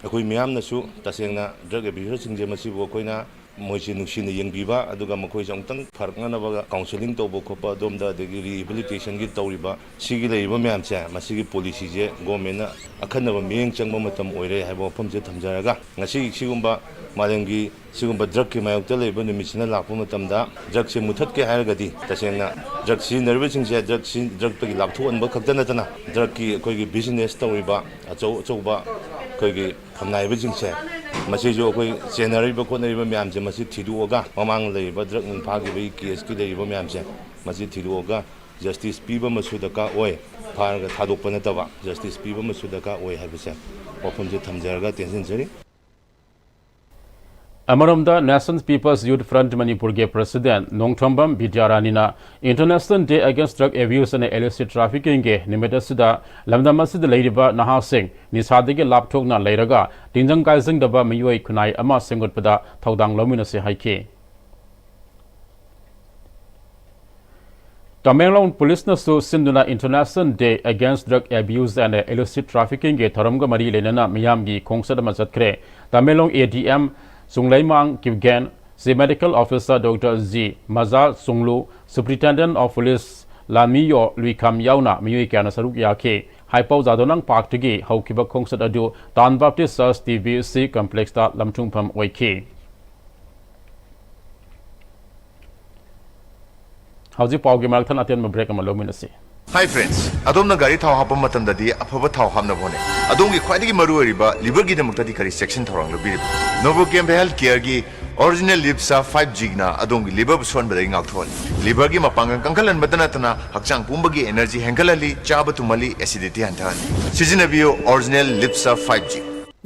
ꯑꯩꯈꯣꯏ ꯃꯤꯌꯥꯝꯅꯁꯨ ꯇꯁꯦꯡꯅ drug abuserꯁꯤꯡꯁꯦ ꯃꯁꯤꯕꯨ ꯑꯩꯈꯣꯏꯅ ꯃꯣꯏꯁꯦ ꯅꯨꯡꯁꯤꯅ ꯌꯦꯡꯕꯤꯕ, ꯑꯗꯨꯒ ꯃꯈꯣꯏꯁꯦ ꯑꯃꯨꯛꯇꯪ ꯐꯔꯛꯅꯅꯕ counselling ꯇꯧꯕ ꯈꯣꯠꯄ ꯑꯗꯣꯝꯗ, ꯑꯗꯒꯤ rehabilitationꯒꯤ ꯇꯧꯔꯤꯕ ꯁꯤꯒꯤ ꯂꯩꯔꯤꯕ ꯃꯌꯥꯝꯁꯦ, ꯃꯁꯤꯒꯤ policyꯁꯦ governmentꯅ ꯑꯈꯟꯅꯕ ꯃꯤꯠꯌꯦꯡ ꯆꯪꯕ ꯃꯇꯝ ꯑꯣꯏꯔꯦ ꯍꯥꯏꯕ ꯋꯥꯐꯝꯁꯦ ꯊꯝꯖꯔꯒ, ꯉꯁꯤ ꯁꯤꯒꯨꯝꯕ ꯃꯥꯂꯦꯝꯒꯤ ꯁꯤꯒꯨꯝꯕ drugꯀꯤ ꯃꯥꯌꯣꯛꯇ ꯂꯩꯕ ꯅꯨꯃꯤꯠꯁꯤꯅ ꯂꯥꯛꯄ ꯃꯇꯝꯗ, drugꯁꯦ ꯃꯨꯊꯠꯀꯦ ꯍꯥꯏꯔꯒꯗꯤ ꯇꯁꯦꯡꯅ drug ꯁꯤꯖꯤꯟꯅꯔꯤꯕꯁꯤꯡꯁꯦ drug ꯁꯤ-, drugꯇꯒꯤ ꯂꯥꯞꯊꯣꯛꯍꯟꯕ ꯈꯛꯇ ꯅꯠꯇꯅ drugꯀꯤ ꯑꯩꯈꯣꯏꯒꯤ business ꯇꯧꯔꯤꯕ ꯑꯆꯧ ꯑꯆꯧꯕ ꯑꯩꯈꯣꯏꯒꯤ ꯐꯝꯅꯥꯏꯕꯁꯤꯡꯁꯦ, ꯃꯁꯤꯁꯨ ꯑꯩꯈꯣꯏ ꯆꯦꯟꯅꯔꯤꯕ ꯈꯣꯠꯅꯔꯤꯕ ꯃꯌꯥꯝꯁꯦ ꯃꯁꯤ ꯊꯤꯗꯣꯛꯑꯒ, ꯃꯃꯥꯡ ꯂꯩꯔꯤꯕ drug ꯅꯨꯡ ꯐꯥꯈꯤꯕꯒꯤ caseꯀꯤ ꯂꯩꯔꯤꯕ ꯃꯌꯥꯝꯁꯦ ꯃꯁꯤ ꯊꯤꯗꯣꯛꯑꯒ justice ꯄꯤꯕ ꯑꯃꯁꯨ ꯗꯔꯀꯥꯔ ꯑꯣꯏ꯫ ꯐꯥꯔꯒ ꯊꯥꯗꯣꯛꯄ ꯅꯠꯇꯕ justice ꯄꯤꯕ ꯑꯃꯁꯨ ꯗꯔꯀꯥꯔ ꯑꯣꯏ ꯍꯥꯏꯕꯁꯦ ꯋꯥꯐꯝꯁꯦ ꯊꯝꯖꯔꯒ ꯇꯦꯟꯁꯤꯟꯖꯔꯤ꯫ ꯑꯃꯔꯣꯝꯗ, National People's Youth Front ꯃꯅꯤꯄꯨꯔꯒꯤ president Nongthombam ꯕꯤꯗ꯭ꯌꯥꯔꯥꯅꯤꯅ International Day Against Drug Abuse and Illicit Traffickingꯒꯤ ꯅꯨꯃꯤꯠ ꯑꯁꯤꯗ ꯂꯝꯗꯝ ꯑꯁꯤꯗ ꯂꯩꯔꯤꯕ ꯅꯍꯥꯁꯤꯡ ꯅꯤꯁꯥꯗꯒꯤ ꯂꯥꯞꯊꯣꯛꯅ ꯂꯩꯔꯒ ꯇꯤꯟꯖꯪ ꯀꯥꯏꯖꯪꯗꯕ ꯃꯤꯑꯣꯏ ꯈꯨꯟꯅꯥꯏ ꯑꯃ ꯁꯦꯝꯒꯠꯄꯗ ꯊꯧꯗꯥꯡ ꯂꯧꯃꯤꯟꯅꯁꯤ ꯍꯥꯏꯈꯤ꯫ ꯇꯃꯦꯡꯂꯣꯡ ꯄꯨꯂꯤꯁꯅꯁꯨ ꯁꯤꯟꯗꯨꯅ International Day Against Drug Abuse and Illicit Traffickingꯒꯤ ꯊꯧꯔꯝꯒ ꯃꯔꯤ ꯂꯩꯅꯅ ꯃꯤꯌꯥꯝꯒꯤ ꯈꯣꯡꯆꯠ ꯑꯃ ꯆꯠꯈ꯭ꯔꯦ꯫ Tamenglong ADM ꯆꯨꯡꯂꯩꯃꯥꯡ Kipgen, Chief Medical Officer Doctor G ꯃꯖꯥ ꯆꯨꯡꯂꯨ, Superintendent of Police ꯂꯥꯟꯃꯤꯌꯣ ꯂꯨꯏꯈꯥꯝ ꯌꯥꯎꯅ ꯃꯤꯑꯣꯏ ꯀꯌꯥꯅ ꯁꯔꯨꯛ ꯌꯥꯈꯤ꯫ ꯍꯥꯏꯄꯧ ꯖꯥꯗꯣꯅꯥꯡ ꯄꯥꯔꯛꯇꯒꯤ ꯍꯧꯈꯤꯕ ꯈꯣꯡꯆꯠ ꯑꯗꯨ Town Baptist Church TBC complexꯇ ꯂꯝꯊꯨꯡꯐꯝ ꯑꯣꯏꯈꯤ꯫ ꯍꯧꯖꯤꯛ ꯄꯥꯎꯒꯤ ꯃꯔꯛ ꯊꯠꯅ ꯑꯇꯦꯟꯕ break ꯑꯃ ꯂꯧꯃꯤꯟꯅꯁꯤ꯫ Hi friends, ꯑꯗꯣꯝꯅ ꯒꯥꯔꯤ ꯊꯥꯎ ꯍꯥꯞꯄ ꯃꯇꯝꯗꯗꯤ ꯑꯐꯕ ꯊꯥꯎ ꯍꯥꯞꯅꯕ ꯍꯣꯠꯅꯩ꯫ ꯑꯗꯣꯝꯒꯤ ꯈ꯭ꯋꯥꯏꯗꯒꯤ ꯃꯔꯨ ꯑꯣꯏꯔꯤꯕ liverꯒꯤꯗꯃꯛꯇꯗꯤ ꯀꯔꯤ ꯆꯦꯛꯁꯤꯟ ꯊꯧꯔꯥꯡ ꯂꯧꯕꯤꯔꯤꯕ? Novochem Health Careꯒꯤ Original Lip Surf five Gꯅ ꯑꯗꯣꯝꯒꯤ liverꯕꯨ ꯁꯣꯟꯕꯗꯒꯤ ꯉꯥꯛꯊꯣꯛꯍꯜꯂꯤ꯫ Liverꯒꯤ ꯃꯄꯥꯡꯒꯜ ꯀꯟꯈꯠꯍꯟꯕꯇ ꯅꯠꯇꯅ ꯍꯛꯆꯥꯡ ꯄꯨꯝꯕꯒꯤ energy ꯍꯦꯟꯒꯠꯍꯜꯂꯤ, ꯆꯥꯕ ꯇꯨꯝꯍꯜꯂꯤ, acidity ꯍꯟꯊꯍꯜꯂꯤ꯫ ꯁꯤꯖꯤꯟꯅꯕꯤꯌꯨ Original Lip Surf five G꯫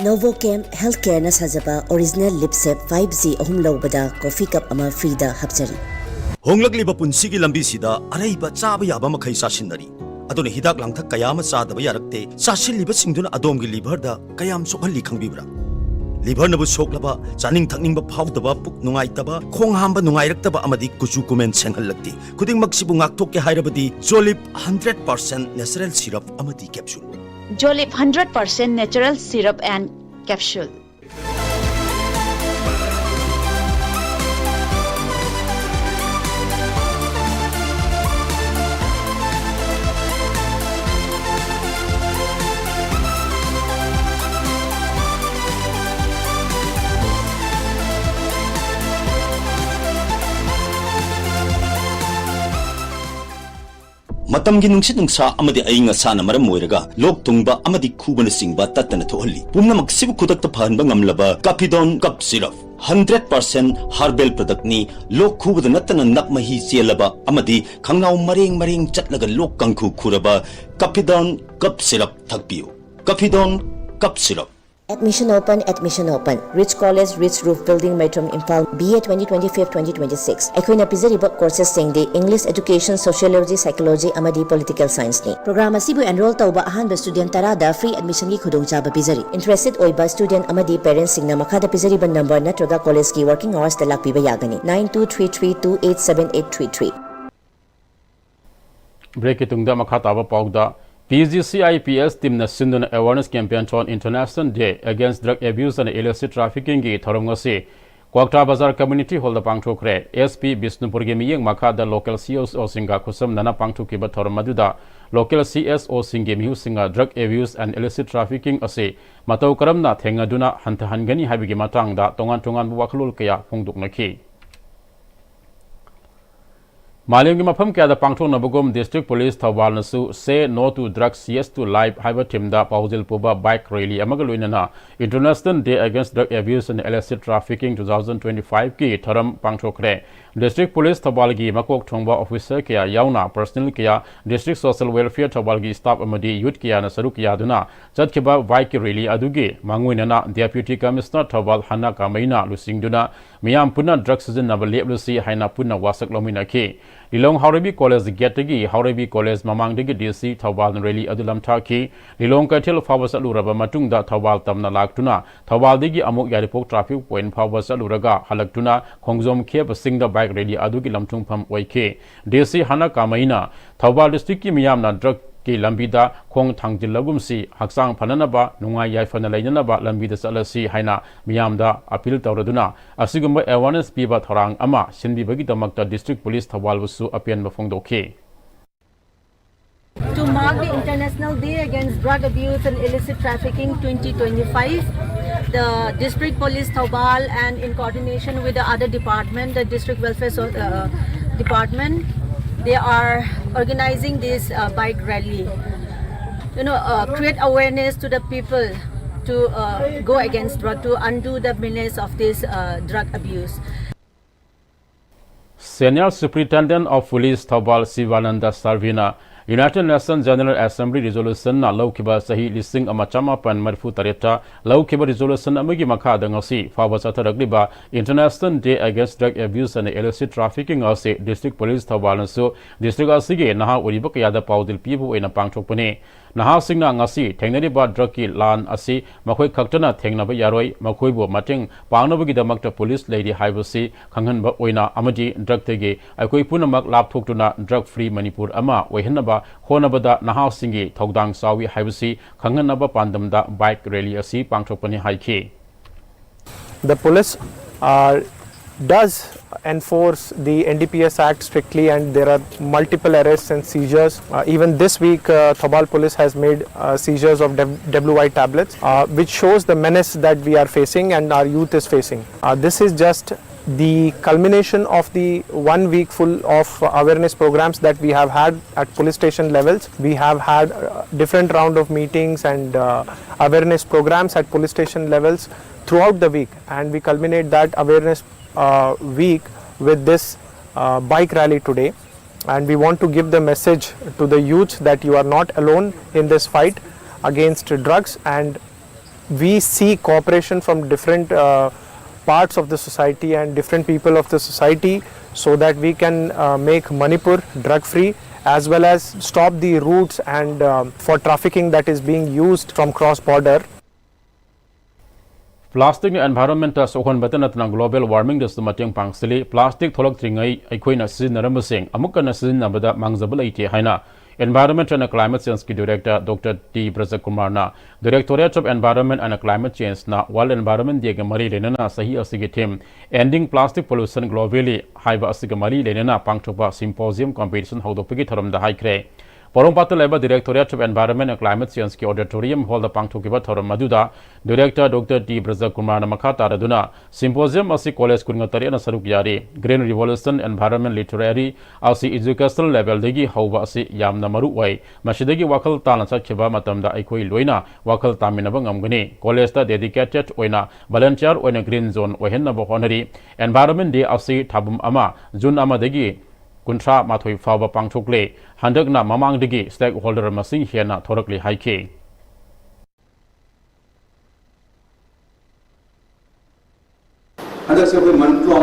Novochem Healthcareꯅ ꯁꯥꯖꯕ Original Lip Surf five G ꯑꯍꯨꯝ ꯂꯧꯕꯗ coffee cup ꯑꯃ freeꯗ ꯍꯥꯞꯆꯔꯤ꯫ ꯍꯣꯡꯂꯛꯂꯤꯕ ꯄꯨꯟꯁꯤꯒꯤ ꯂꯝꯕꯤꯁꯤꯗ ꯑꯔꯩꯕ ꯆꯥꯕ ꯌꯥꯕ ꯃꯈꯩ ꯆꯥꯁꯤꯟꯅꯔꯤ꯫ ꯑꯗꯨꯅ ꯍꯤꯗꯥꯛ ꯂꯥꯡꯊꯛ ꯀꯌꯥ ꯑꯃ ꯆꯥꯗꯕ ꯌꯥꯔꯛꯇꯦ꯫ ꯆꯥꯁꯤꯜꯂꯤꯕꯁꯤꯡꯗꯨꯅ ꯑꯗꯣꯝꯒꯤ liverꯗ ꯀꯌꯥꯝ ꯁꯣꯛꯍꯜꯂꯤ ꯈꯪꯕꯤꯕ꯭ꯔꯥ? Liverꯅꯕꯨ ꯁꯣꯛꯂꯕ, ꯆꯥꯅꯤꯡ ꯊꯛꯅꯤꯡꯕ ꯐꯥꯎꯗꯕ, ꯄꯨꯛ ꯅꯨꯡꯉꯥꯏꯇꯕ, ꯈꯣꯡ ꯍꯥꯝꯕ ꯅꯨꯡꯉꯥꯏꯔꯛꯇꯕ ꯑꯃꯗꯤ ꯀꯨꯆꯨ ꯀꯨꯃꯦꯟ ꯁꯦꯡꯍꯜꯂꯛꯇꯦ꯫ ꯈꯨꯗꯤꯡꯃꯛꯁꯤꯕꯨ ꯉꯥꯛꯊꯣꯛꯀꯦ ꯍꯥꯏꯔꯕꯗꯤ Jolib hundred percent natural syrup ꯑꯃꯗꯤ capsule꯫ Jolib hundred percent natural syrup and capsule. ꯃꯇꯝꯒꯤ ꯅꯨꯡꯁꯤꯠ ꯅꯨꯡꯁꯥ ꯑꯃꯗꯤ ꯑꯏꯪ ꯑꯁꯥꯅ ꯃꯔꯝ ꯑꯣꯏꯔꯒ ꯂꯣꯛ ꯊꯨꯡꯕ ꯑꯃꯗꯤ ꯈꯨꯕꯅꯆꯤꯡꯕ ꯇꯠꯇꯅ ꯊꯣꯛꯍꯜꯂꯤ꯫ ꯄꯨꯝꯅꯃꯛꯁꯤꯕꯨ ꯈꯨꯗꯛꯇ ꯐꯍꯟꯕ ꯉꯝꯂꯕ Capidone Cough Syrup, hundred percent herbal productꯅꯤ꯫ ꯂꯣꯛ ꯈꯨꯕꯗ ꯅꯠꯇꯅ ꯅꯞ ꯃꯍꯤ ꯆꯦꯜꯂꯕ ꯑꯃꯗꯤ ꯈꯪꯅꯥꯎ ꯃꯔꯦꯡ ꯃꯔꯦꯡ ꯆꯠꯂꯒ ꯂꯣꯛ ꯀꯥꯡꯈꯨ ꯈꯨꯔꯕ Capidone Cough Syrup ꯊꯛꯄꯤꯌꯨ꯫ Capidone Cough Syrup꯫ Admission open, admission open. Rich College, Rich Roof Building, Maitram, Imphal, B A twenty twenty-five twenty twenty-six. ꯑꯩꯈꯣꯏꯅ ꯄꯤꯖꯔꯤꯕ courses ꯁꯤꯡꯗꯤ English, Education, Sociology, Psychology ꯑꯃꯗꯤ Political Science ꯅꯤ꯫ Program ꯑꯁꯤꯕꯨ enroll ꯇꯧꯕ ꯑꯍꯥꯟꯕ student ꯇꯔꯥꯗ free admission ꯒꯤ ꯈꯨꯗꯣꯡꯆꯥꯕ ꯄꯤꯖꯔꯤ꯫ Interested ꯑꯣꯏꯕ student ꯑꯃꯗꯤ parents ꯁꯤꯡꯅ ꯃꯈꯥꯗ ꯄꯤꯖꯔꯤꯕ number ꯅꯠꯇ꯭ꯔꯒ college ꯀꯤ working hours ꯇ ꯂꯥꯛꯄꯤꯕ ꯌꯥꯒꯅꯤ꯫ Nine two three three two eight seven eight three three꯫ Break ꯀꯤ ꯇꯨꯡꯗ ꯃꯈꯥ ꯇꯥꯕ ꯄꯥꯎꯗ, P G C I P S team ꯅ ꯁꯤꯟꯗꯨꯅ awareness campaign on International Day Against Drug Abuse and Illicit Trafficking ꯒꯤ ꯊꯧꯔꯝ ꯉꯁꯤ ꯀ꯭ꯋꯥꯛꯇꯥ ꯕꯖꯥꯔ community hall ꯗ ꯄꯥꯡꯊꯣꯛꯈ꯭ꯔꯦ꯫ S P ꯕꯤꯁꯅꯨꯄꯨꯔꯒꯤ ꯃꯤꯠꯌꯦꯡ ꯃꯈꯥꯗ local C S O ꯁꯤꯡꯒ ꯈꯨꯠꯁꯝꯅꯅ ꯄꯥꯡꯊꯣꯛꯈꯤꯕ ꯊꯧꯔꯝ ꯑꯗꯨꯗ local C S O ꯁꯤꯡꯒꯤ ꯃꯤꯍꯨꯠꯁꯤꯡꯅ drug abuse and illicit trafficking ꯑꯁꯤ ꯃꯇꯧ ꯀꯔꯝꯅ ꯊꯦꯡꯅꯗꯨꯅ ꯍꯟꯊꯍꯟꯒꯅꯤ ꯍꯥꯏꯕꯒꯤ ꯃꯇꯥꯡꯗ ꯇꯣꯉꯥꯟ ꯇꯣꯉꯥꯟꯕ ꯋꯥꯈꯜꯂꯣꯟ ꯀꯌꯥ ꯐꯣꯡꯗꯣꯛꯅꯈꯤ꯫ ꯃꯥꯂꯦꯝꯒꯤ ꯃꯐꯝ ꯀꯌꯥꯗ ꯄꯥꯡꯊꯣꯛꯅꯕꯒꯨꯝ District Police ꯊꯧꯕꯥꯜꯅꯁꯨ Say No to Drugs, Yes to Life ꯍꯥꯏꯕ theme ꯗ ꯄꯥꯎꯖꯦꯜ ꯄꯨꯕ bike rally ꯑꯃꯒ ꯂꯣꯏꯅꯅ International Day Against Drug Abuse and Illicit Trafficking two thousand twenty-five ꯀꯤ ꯊꯧꯔꯝ ꯄꯥꯡꯊꯣꯛꯈ꯭ꯔꯦ꯫ District Police ꯊꯧꯕꯥꯜꯒꯤ ꯃꯀꯣꯛ ꯊꯣꯡꯕ officer ꯀꯌꯥ ꯌꯥꯎꯅ personnel ꯀꯌꯥ, District Social Welfare ꯊꯧꯕꯥꯜꯒꯤ staff ꯑꯃꯗꯤ youth ꯀꯌꯥꯅ ꯁꯔꯨꯛ ꯌꯥꯗꯨꯅ ꯆꯠꯈꯤꯕ bike ꯀꯤ rally ꯑꯗꯨꯒꯤ ꯃꯥꯡꯑꯣꯏꯅꯅ Deputy Commissioner ꯊꯧꯕꯥꯜ ꯍꯅꯥ ꯀꯥꯃꯩꯅ ꯂꯨꯆꯤꯡꯗꯨꯅ ꯃꯤꯌꯥꯝ ꯄꯨꯟꯅ drug ꯁꯤꯖꯤꯟꯅꯕ ꯂꯦꯞꯂꯁꯤ ꯍꯥꯏꯅ ꯄꯨꯟꯅ ꯋꯥꯁꯛ ꯂꯧꯃꯤꯟꯅꯈꯤ꯫ ꯂꯤꯂꯣꯡ ꯍꯥꯎꯔꯩꯕꯤ college gate ꯇꯒꯤ ꯍꯥꯎꯔꯩꯕꯤ college ꯃꯃꯥꯡꯗꯒꯤ D C ꯊꯧꯕꯥꯜꯅ rally ꯑꯗꯨ ꯂꯝꯊꯥꯈꯤ꯫ ꯂꯤꯂꯣꯡ ꯀꯩꯊꯦꯜ ꯐꯥꯎꯕ ꯆꯠꯂꯨꯔꯕ ꯃꯇꯨꯡꯗ ꯊꯧꯕꯥꯜ ꯇꯝꯅ ꯂꯥꯛꯇꯨꯅ ꯊꯧꯕꯥꯜꯗꯒꯤ ꯑꯃꯨꯛ ꯌꯥꯏꯔꯤꯄꯣꯛ traffic point ꯐꯥꯎꯕ ꯆꯠꯂꯨꯔꯒ ꯍꯜꯂꯛꯇꯨꯅ ꯈꯣꯡꯖꯣꯝ ꯈꯦꯕ ꯆꯤꯡꯗ bike rally ꯑꯗꯨꯒꯤ ꯂꯝꯊꯨꯡꯐꯝ ꯑꯣꯏꯈꯤ꯫ D C ꯍꯅꯥ ꯀꯥꯃꯩꯅ ꯊꯧꯕꯥꯜ district ꯀꯤ ꯃꯤꯌꯥꯝꯅ drug ꯀꯤ ꯂꯝꯕꯤꯗ ꯈꯣꯡ ꯊꯥꯡꯖꯤꯜꯂꯒꯨꯝꯁꯤ, ꯍꯛꯆꯥꯡ ꯐꯅꯅꯕ, ꯅꯨꯡꯉꯥꯏ ꯌꯥꯏꯐꯅ ꯂꯩꯅꯅꯕ ꯂꯝꯕꯤꯗ ꯆꯠꯂꯁꯤ ꯍꯥꯏꯅ ꯃꯤꯌꯥꯝꯗ appeal ꯇꯧꯔꯗꯨꯅ ꯑꯁꯤꯒꯨꯝꯕ awareness ꯄꯤꯕ ꯊꯧꯔꯥꯡ ꯑꯃ ꯁꯤꯟꯕꯤꯕꯒꯤꯗꯃꯛꯇ District Police ꯊꯧꯕꯥꯜꯕꯨꯁꯨ ꯑꯄꯦꯟꯕ ꯐꯣꯡꯗꯣꯛꯈꯤ꯫ To mark the International Day Against Drug Abuse and Illicit Trafficking twenty twenty-five, the District Police Thoubal and in coordination with the other department, the District Welfare So- uh, Department, they are organizing this uh, bike rally. You know, uh, create awareness to the people to uh, go against drug, to undo the menace of this uh, drug abuse. Senior Superintendent of Police Thoubal Sivananda ꯁꯥꯔꯚꯤꯅ United Nations General Assembly Resolution ꯅ ꯂꯧꯈꯤꯕ ꯆꯍꯤ ꯂꯤꯁꯤꯡ ꯑꯃ ꯆꯃꯥꯄꯟ ꯃꯔꯤꯐꯨ ꯇꯔꯦꯠꯇ ꯂꯧꯈꯤꯕ resolution ꯑꯃꯒꯤ ꯃꯈꯥꯗ ꯉꯁꯤ ꯐꯥꯎꯕ ꯆꯠꯊꯔꯛꯂꯤꯕ International Day Against Drug Abuse and Illicit Trafficking ꯑꯁꯤ District Police ꯊꯧꯕꯥꯜꯅꯁꯨ district ꯑꯁꯤꯒꯤ ꯅꯍꯥ ꯑꯣꯏꯔꯤꯕ ꯀꯌꯥꯗ ꯄꯥꯎꯖꯦꯜ ꯄꯤꯕ ꯑꯣꯏꯅ ꯄꯥꯡꯊꯣꯛꯄꯅꯤ꯫ ꯅꯍꯥꯁꯤꯡꯅ ꯉꯁꯤ ꯊꯦꯡꯅꯔꯤꯕ drug ꯀꯤ ꯂꯥꯟ ꯑꯁꯤ ꯃꯈꯣꯏ ꯈꯛꯇꯅ ꯊꯦꯡꯅꯕ ꯌꯥꯔꯣꯏ, ꯃꯈꯣꯏꯕꯨ ꯃꯇꯦꯡ ꯄꯥꯡꯅꯕꯒꯤꯗꯃꯛꯇ police ꯂꯩꯔꯤ ꯍꯥꯏꯕꯁꯤ ꯈꯪꯍꯟꯕ ꯑꯣꯏꯅ ꯑꯃꯗꯤ drug ꯇꯒꯤ ꯑꯩꯈꯣꯏ ꯄꯨꯝꯅꯃꯛ ꯂꯥꯞꯊꯣꯛꯇꯨꯅ drug free ꯃꯅꯤꯄꯨꯔ ꯑꯃ ꯑꯣꯏꯍꯟꯅꯕ ꯍꯣꯠꯅꯕꯗ ꯅꯍꯥꯁꯤꯡꯒꯤ ꯊꯧꯗꯥꯡ ꯆꯥꯎꯏ ꯍꯥꯏꯕꯁꯤ ꯈꯪꯍꯟꯅꯕ ꯄꯥꯟꯗꯝꯗ bike rally ꯑꯁꯤ ꯄꯥꯡꯊꯣꯛꯄꯅꯤ ꯍꯥꯏꯈꯤ꯫ The police uh, does enforce the N D P S Act strictly, and there are multiple arrests and seizures. Uh, even this week, uh, Thoubal police has made uh, seizures of W I tablets, uh, which shows the menace that we are facing and our youth is facing. Uh, this is just the culmination of the one week full of awareness programs that we have had at police station levels. We have had uh, different round of meetings and uh, awareness programs at police station levels throughout the week, and we culminate that awareness uh, week with this uh, bike rally today. And we want to give the message to the youth that you are not alone in this fight against drugs, and we see cooperation from different uh, parts of the society and different people of the society, so that we can uh, make Manipur drug free, as well as stop the routes and um, for trafficking that is being used from cross border. Plastic ꯅ environment ꯇ ꯁꯣꯛꯍꯟꯕꯇ ꯅꯠꯇꯅ global warming ꯗꯁꯨ ꯃꯇꯦꯡ ꯄꯥꯡꯁꯤꯜꯂꯤ꯫ Plastic ꯊꯣꯛꯂꯛꯇ꯭ꯔꯤꯉꯩ ꯑꯩꯈꯣꯏꯅ ꯁꯤꯖꯤꯟꯅꯔꯝꯕꯁꯤꯡ ꯑꯃꯨꯛ ꯍꯟꯅ ꯁꯤꯖꯤꯟꯅꯕꯗ ꯃꯥꯡꯖꯕ ꯂꯩꯇꯦ ꯍꯥꯏꯅ Environment and Climate Change ꯀꯤ Director Doctor ꯇꯤ ꯕ꯭ꯔꯖꯀꯨꯃꯥꯔꯅ Directorate of Environment and Climate Change ꯅ World Environment Day ꯒ ꯃꯔꯤ ꯂꯩꯅꯅ ꯆꯍꯤ ꯑꯁꯤꯒꯤ theme Ending Plastic Pollution Globally ꯍꯥꯏꯕ ꯑꯁꯤꯒ ꯃꯔꯤ ꯂꯩꯅꯅ ꯄꯥꯡꯊꯣꯛꯄ symposium competition ꯍꯧꯗꯣꯛꯄꯒꯤ ꯊꯧꯔꯝꯗ ꯍꯥꯏꯈ꯭ꯔꯦ꯫ ꯄꯣꯔꯣꯝꯄꯥꯠꯇ ꯂꯩꯕ Directorate of Environment and Climate Change ꯀꯤ auditorium hall ꯗ ꯄꯥꯡꯊꯣꯛꯈꯤꯕ ꯊꯧꯔꯝ ꯑꯗꯨꯗ Director Doctor ꯇꯤ ꯕ꯭ꯔꯖꯀꯨꯃꯥꯔꯅ ꯃꯈꯥ ꯇꯥꯔꯗꯨꯅ, symposium ꯑꯁꯤ college ꯀꯨꯟꯒ ꯇꯔꯦꯠꯅ ꯁꯔꯨꯛ ꯌꯥꯔꯤ꯫ Green Revolution Environment Literature ꯑꯁꯤ educational level ꯗꯒꯤ ꯍꯧꯕ ꯑꯁꯤ ꯌꯥꯝꯅ ꯃꯔꯨ ꯑꯣꯏ꯫ ꯃꯁꯤꯗꯒꯤ ꯋꯥꯈꯜ ꯇꯥꯅ ꯆꯠꯈꯤꯕ ꯃꯇꯝꯗ ꯑꯩꯈꯣꯏ ꯂꯣꯏꯅ ꯋꯥꯈꯜ ꯇꯥꯃꯤꯟꯅꯕ ꯉꯝꯒꯅꯤ꯫ College ꯇ dedicated ꯑꯣꯏꯅ volunteer ꯑꯣꯏꯅ green zone ꯑꯣꯏꯍꯟꯅꯕ ꯍꯣꯠꯅꯔꯤ꯫ Environment Day ꯑꯁꯤ ꯊꯥꯕꯨꯝ ꯑꯃ, June ꯑꯃꯗꯒꯤ ꯀꯨꯟꯊ꯭ꯔꯥ ꯃꯥꯊꯣꯏ ꯐꯥꯎꯕ ꯄꯥꯡꯊꯣꯛꯂꯦ꯫ ꯍꯟꯗꯛꯅ ꯃꯃꯥꯡꯗꯒꯤ stakeholder ꯃꯁꯤꯡ ꯍꯦꯟꯅ ꯊꯣꯔꯛꯂꯦ ꯍꯥꯏꯈꯤ꯫ ꯍꯟꯗꯛꯁꯦ ꯑꯩꯈꯣꯏ Manipur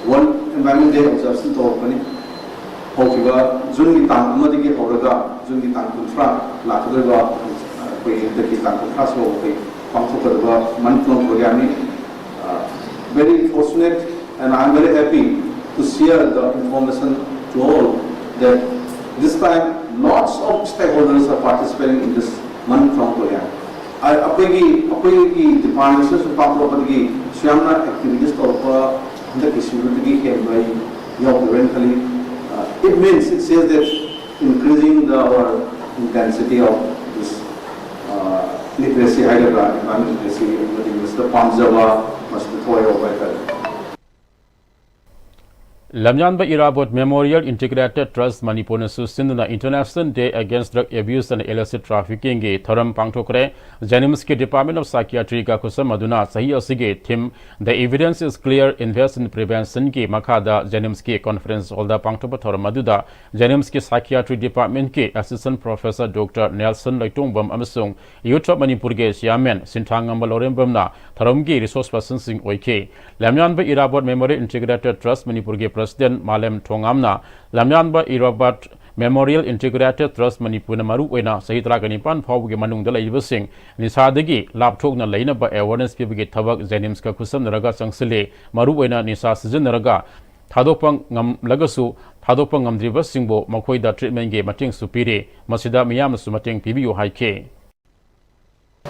World Environment Day observation ꯇꯧꯔꯛꯄꯅꯤ꯫ ꯍꯧꯈꯤꯕ ꯖꯨꯟꯒꯤ ꯇꯥꯡ ꯑꯃꯗꯒꯤ ꯍꯧꯔꯒ ꯖꯨꯟꯒꯤ ꯇꯥꯡ ꯀꯨꯟꯊ꯭ꯔꯥ ꯂꯥꯛꯀꯗꯧꯔꯤꯕ ꯑꯩꯈꯣꯏ ꯍꯟꯗꯛꯀꯤ ꯇꯥꯡ ꯀꯨꯟꯊ꯭ꯔꯥ ꯁꯤꯐꯥꯎ ꯑꯩꯈꯣꯏ ꯄꯥꯡꯊꯣꯛꯀꯗꯕ Manipur ꯄ꯭ꯔꯣꯒ꯭ꯔꯥꯝꯅꯤ꯫ Very fortunate and I am very happy to share the information to all that this time lots of stakeholders are participating in this Manipur program. ꯑꯩꯈꯣꯏꯒꯤ ꯑꯩꯈꯣꯏꯒꯤ ꯗꯤꯄꯥꯔꯠꯃꯦꯟꯁꯤꯅꯁꯨ ꯄꯥꯡꯊꯣꯔꯛꯄꯗꯒꯤ ꯁꯨꯌꯥꯝꯅ ꯑꯦꯛꯇꯤꯚꯤꯇꯤꯁ ꯇꯧꯔꯛꯄ ꯍꯟꯗꯛꯀꯤ ꯁꯤꯕꯨꯗꯒꯤ ꯍꯦꯟꯕ ꯑꯩ ꯌꯥꯎꯗꯕ꯭ꯔꯅ ꯈꯜꯂꯤ꯫ It means, it says that increasing the our intensity of this literacy ꯍꯥꯏꯒꯗ꯭ꯔꯥ, environment literacy ꯑꯃꯗꯤ ꯃꯁꯤꯗ ꯄꯥꯝꯖꯕ, ꯃꯁꯤꯗ ꯊꯋꯥꯏ ꯌꯥꯎꯕ ꯍꯥꯏꯇꯥꯔꯦ꯫ ꯂꯝꯌꯥꯟꯕ ꯏꯔꯥꯕꯣꯠ Memorial Integrated Trust ꯃꯅꯤꯄꯨꯔꯅꯁꯨ ꯁꯤꯟꯗꯨꯅ International Day Against Drug Abuse and Illicit Traffickingꯒꯤ ꯊꯧꯔꯝ ꯄꯥꯡꯊꯣꯛꯈ꯭ꯔꯦ꯫ JNIMSꯀꯤ Department of Psychiatryꯒ ꯈꯨꯠꯁꯝꯅꯗꯨꯅ ꯆꯍꯤ ꯑꯁꯤꯒꯤ theme The Evidence is Clear, Invest in Preventionꯒꯤ ꯃꯈꯥꯗ JNIMSꯀꯤ conference hallꯗ ꯄꯥꯡꯊꯣꯛꯄ ꯊꯧꯔꯝ ꯑꯗꯨꯗ JNIMSꯀꯤ Psychiatry Departmentꯀꯤ Assistant Professor Doctor Nelson ꯂꯩꯇꯣꯡꯕꯝ ꯑꯃꯁꯨꯡ Youth of Manipurꯒꯤ Chairman ꯁꯤꯟꯊꯥꯉꯝꯕ ꯂꯧꯔꯦꯝꯕꯝꯅ ꯊꯧꯔꯝꯒꯤ resource personꯁꯤꯡ ꯑꯣꯏꯈꯤ꯫ ꯂꯝꯌꯥꯟꯕ ꯏꯔꯥꯕꯣꯠ Memorial Integrated Trust ꯃꯅꯤꯄꯨꯔꯒꯤ President ꯃꯥꯂꯦꯝ ꯊꯣꯉꯥꯝꯅ ꯂꯝꯌꯥꯟꯕ ꯏꯔꯥꯕꯣꯠ Memorial Integrated Trust ꯃꯅꯤꯄꯨꯔꯅ ꯃꯔꯨ ꯑꯣꯏꯅ ꯆꯍꯤ ꯇꯔꯥꯒ ꯅꯤꯄꯥꯟ ꯐꯥꯎꯕꯒꯤ ꯃꯅꯨꯡꯗ ꯂꯩꯔꯤꯕꯁꯤꯡ ꯅꯤꯁꯥꯗꯒꯤ ꯂꯥꯞꯊꯣꯛꯅ ꯂꯩꯅꯕ awareness ꯄꯤꯕꯒꯤ ꯊꯕꯛ JNIMSꯀ ꯈꯨꯠꯁꯝꯅꯔꯒ ꯆꯪꯁꯤꯜꯂꯤ꯫ ꯃꯔꯨ ꯑꯣꯏꯅ ꯅꯤꯁꯥ ꯁꯤꯖꯤꯟꯅꯔꯒ ꯊꯥꯗꯣꯛꯄ ꯉꯝꯂꯒꯁꯨ ꯊꯥꯗꯣꯛꯄ ꯉꯝꯗ꯭ꯔꯤꯕꯁꯤꯡꯕꯨ ꯃꯈꯣꯏꯗ treatmentꯒꯤ ꯃꯇꯦꯡꯁꯨ ꯄꯤꯔꯤ꯫ ꯃꯁꯤꯗ ꯃꯤꯌꯥꯝꯅꯁꯨ ꯃꯇꯦꯡ ꯄꯤꯕꯤꯌꯨ ꯍꯥꯏꯈꯤ꯫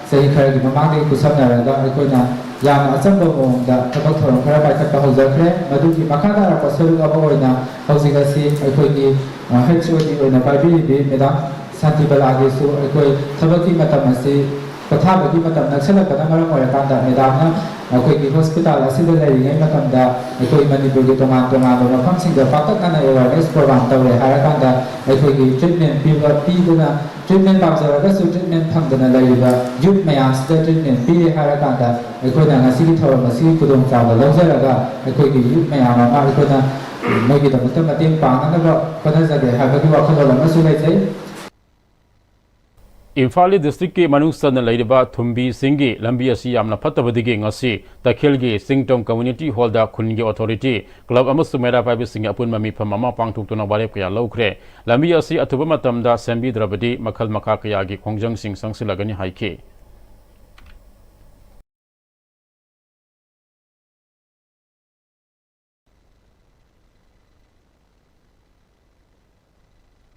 ꯆꯍꯤ ꯈꯔꯒꯤ ꯃꯃꯥꯡꯗꯒꯤ ꯈꯨꯠꯁꯝꯅꯔꯒ ꯑꯩꯈꯣꯏꯅ ꯌꯥꯝꯅ ꯑꯆꯝꯕ ꯃꯑꯣꯡꯗ ꯊꯕꯛ ꯊꯧꯔꯝ ꯈꯔ ꯄꯥꯏꯈꯠꯄ ꯍꯧꯖꯈ꯭ꯔꯦ꯫ ꯃꯗꯨꯒꯤ ꯃꯈꯥ ꯇꯥꯔꯛꯄ ꯁꯔꯨꯛ ꯑꯃ ꯑꯣꯏꯅ ꯍꯧꯖꯤꯛ ꯑꯁꯤ ꯑꯩꯈꯣꯏꯒꯤ HOD ꯑꯣꯏꯅ ꯄꯥꯏꯕꯤꯔꯤꯕꯤ ꯃꯦꯗꯥꯝ ꯁꯥꯟꯇꯤꯕꯂꯥꯒꯤꯁꯨ ꯑꯩꯈꯣꯏ ꯊꯕꯛꯀꯤ ꯃꯇꯝ ꯑꯁꯤ ꯄꯣꯊꯥꯕꯒꯤ ꯃꯇꯝ ꯅꯛꯁꯜꯂꯛꯄꯅ ꯃꯔꯝ ꯑꯣꯏꯔꯀꯥꯟꯗ ꯃꯦꯗꯥꯝꯅ ꯑꯩꯈꯣꯏꯒꯤ ꯍꯣꯁꯄꯤꯇꯥꯜ ꯑꯁꯤꯗ ꯂꯩꯔꯤꯉꯩ ꯃꯇꯝꯗ ꯑꯩꯈꯣꯏ ꯃꯅꯤꯄꯨꯔꯒꯤ ꯇꯣꯉꯥꯟ ꯇꯣꯉꯥꯟꯕ ꯃꯐꯝꯁꯤꯡꯗ ꯄꯥꯛꯇꯛꯅꯅ awareness program ꯇꯧꯔꯦ ꯍꯥꯏꯔꯀꯥꯟꯗ ꯑꯩꯈꯣꯏꯒꯤ treatment ꯄꯤꯕ ꯄꯤꯗꯨꯅ treatment ꯄꯥꯝꯖꯔꯒꯁꯨ treatment ꯐꯪꯗꯅ ꯂꯩꯔꯤꯕ youth ꯃꯌꯥꯝꯁꯤꯗ treatment ꯄꯤꯔꯦ ꯍꯥꯏꯔꯀꯥꯟꯗ ꯑꯩꯈꯣꯏꯅ ꯉꯁꯤꯒꯤ ꯊꯧꯔꯝ ꯑꯁꯤꯒꯤ ꯈꯨꯗꯣꯡꯆꯥꯕ ꯂꯧꯖꯔꯒ ꯑꯩꯈꯣꯏꯒꯤ youth ꯃꯌꯥꯝ ꯑꯃ ꯑꯩꯈꯣꯏꯅ ꯃꯣꯏꯒꯤꯗꯃꯛꯇ ꯃꯇꯦꯡ ꯄꯥꯡꯅꯅꯕ ꯍꯣꯠꯅꯖꯒꯦ ꯍꯥꯏꯕꯒꯤ ꯋꯥꯈꯜꯂꯣꯟ ꯑꯃꯁꯨ ꯂꯩꯖꯩ꯫ ꯏꯝꯐꯥꯜ ꯏꯁ ꯗꯤꯁꯇ꯭ꯔꯤꯛꯀꯤ ꯃꯅꯨꯡ ꯆꯟꯅ ꯂꯩꯔꯤꯕ ꯊꯨꯝꯕꯤꯁꯤꯡꯒꯤ ꯂꯝꯕꯤ ꯑꯁꯤ ꯌꯥꯝꯅ ꯐꯠꯇꯕꯗꯒꯤ ꯉꯁꯤ ꯇꯈꯦꯜꯒꯤ ꯆꯤꯡꯇꯣꯡ ꯀꯝꯃ꯭ꯌꯨꯅꯤꯇꯤ ꯍꯣꯜꯗ ꯈꯨꯟꯒꯤ ꯑꯣꯊꯣꯔꯤꯇꯤ, ꯀ꯭ꯂꯕ ꯑꯃꯁꯨꯡ ꯃꯩꯔꯥ ꯄꯥꯏꯕꯤꯁꯤꯡꯒꯤ ꯑꯄꯨꯟꯕ ꯃꯤꯐꯝ ꯑꯃ ꯄꯥꯡꯊꯣꯛꯇꯨꯅ ꯋꯥꯔꯦꯞ ꯀꯌꯥ ꯂꯧꯈ꯭ꯔꯦ꯫ ꯂꯝꯕꯤ ꯑꯁꯤ ꯑꯊꯨꯕ ꯃꯇꯝꯗ ꯁꯦꯝꯕꯤꯗ꯭ꯔꯕꯗꯤ ꯃꯈꯜ ꯃꯈꯥ ꯀꯌꯥꯒꯤ ꯈꯣꯡꯖꯪꯁꯤꯡ ꯆꯪꯁꯤꯜꯂꯒꯅꯤ ꯍꯥꯏꯈꯤ꯫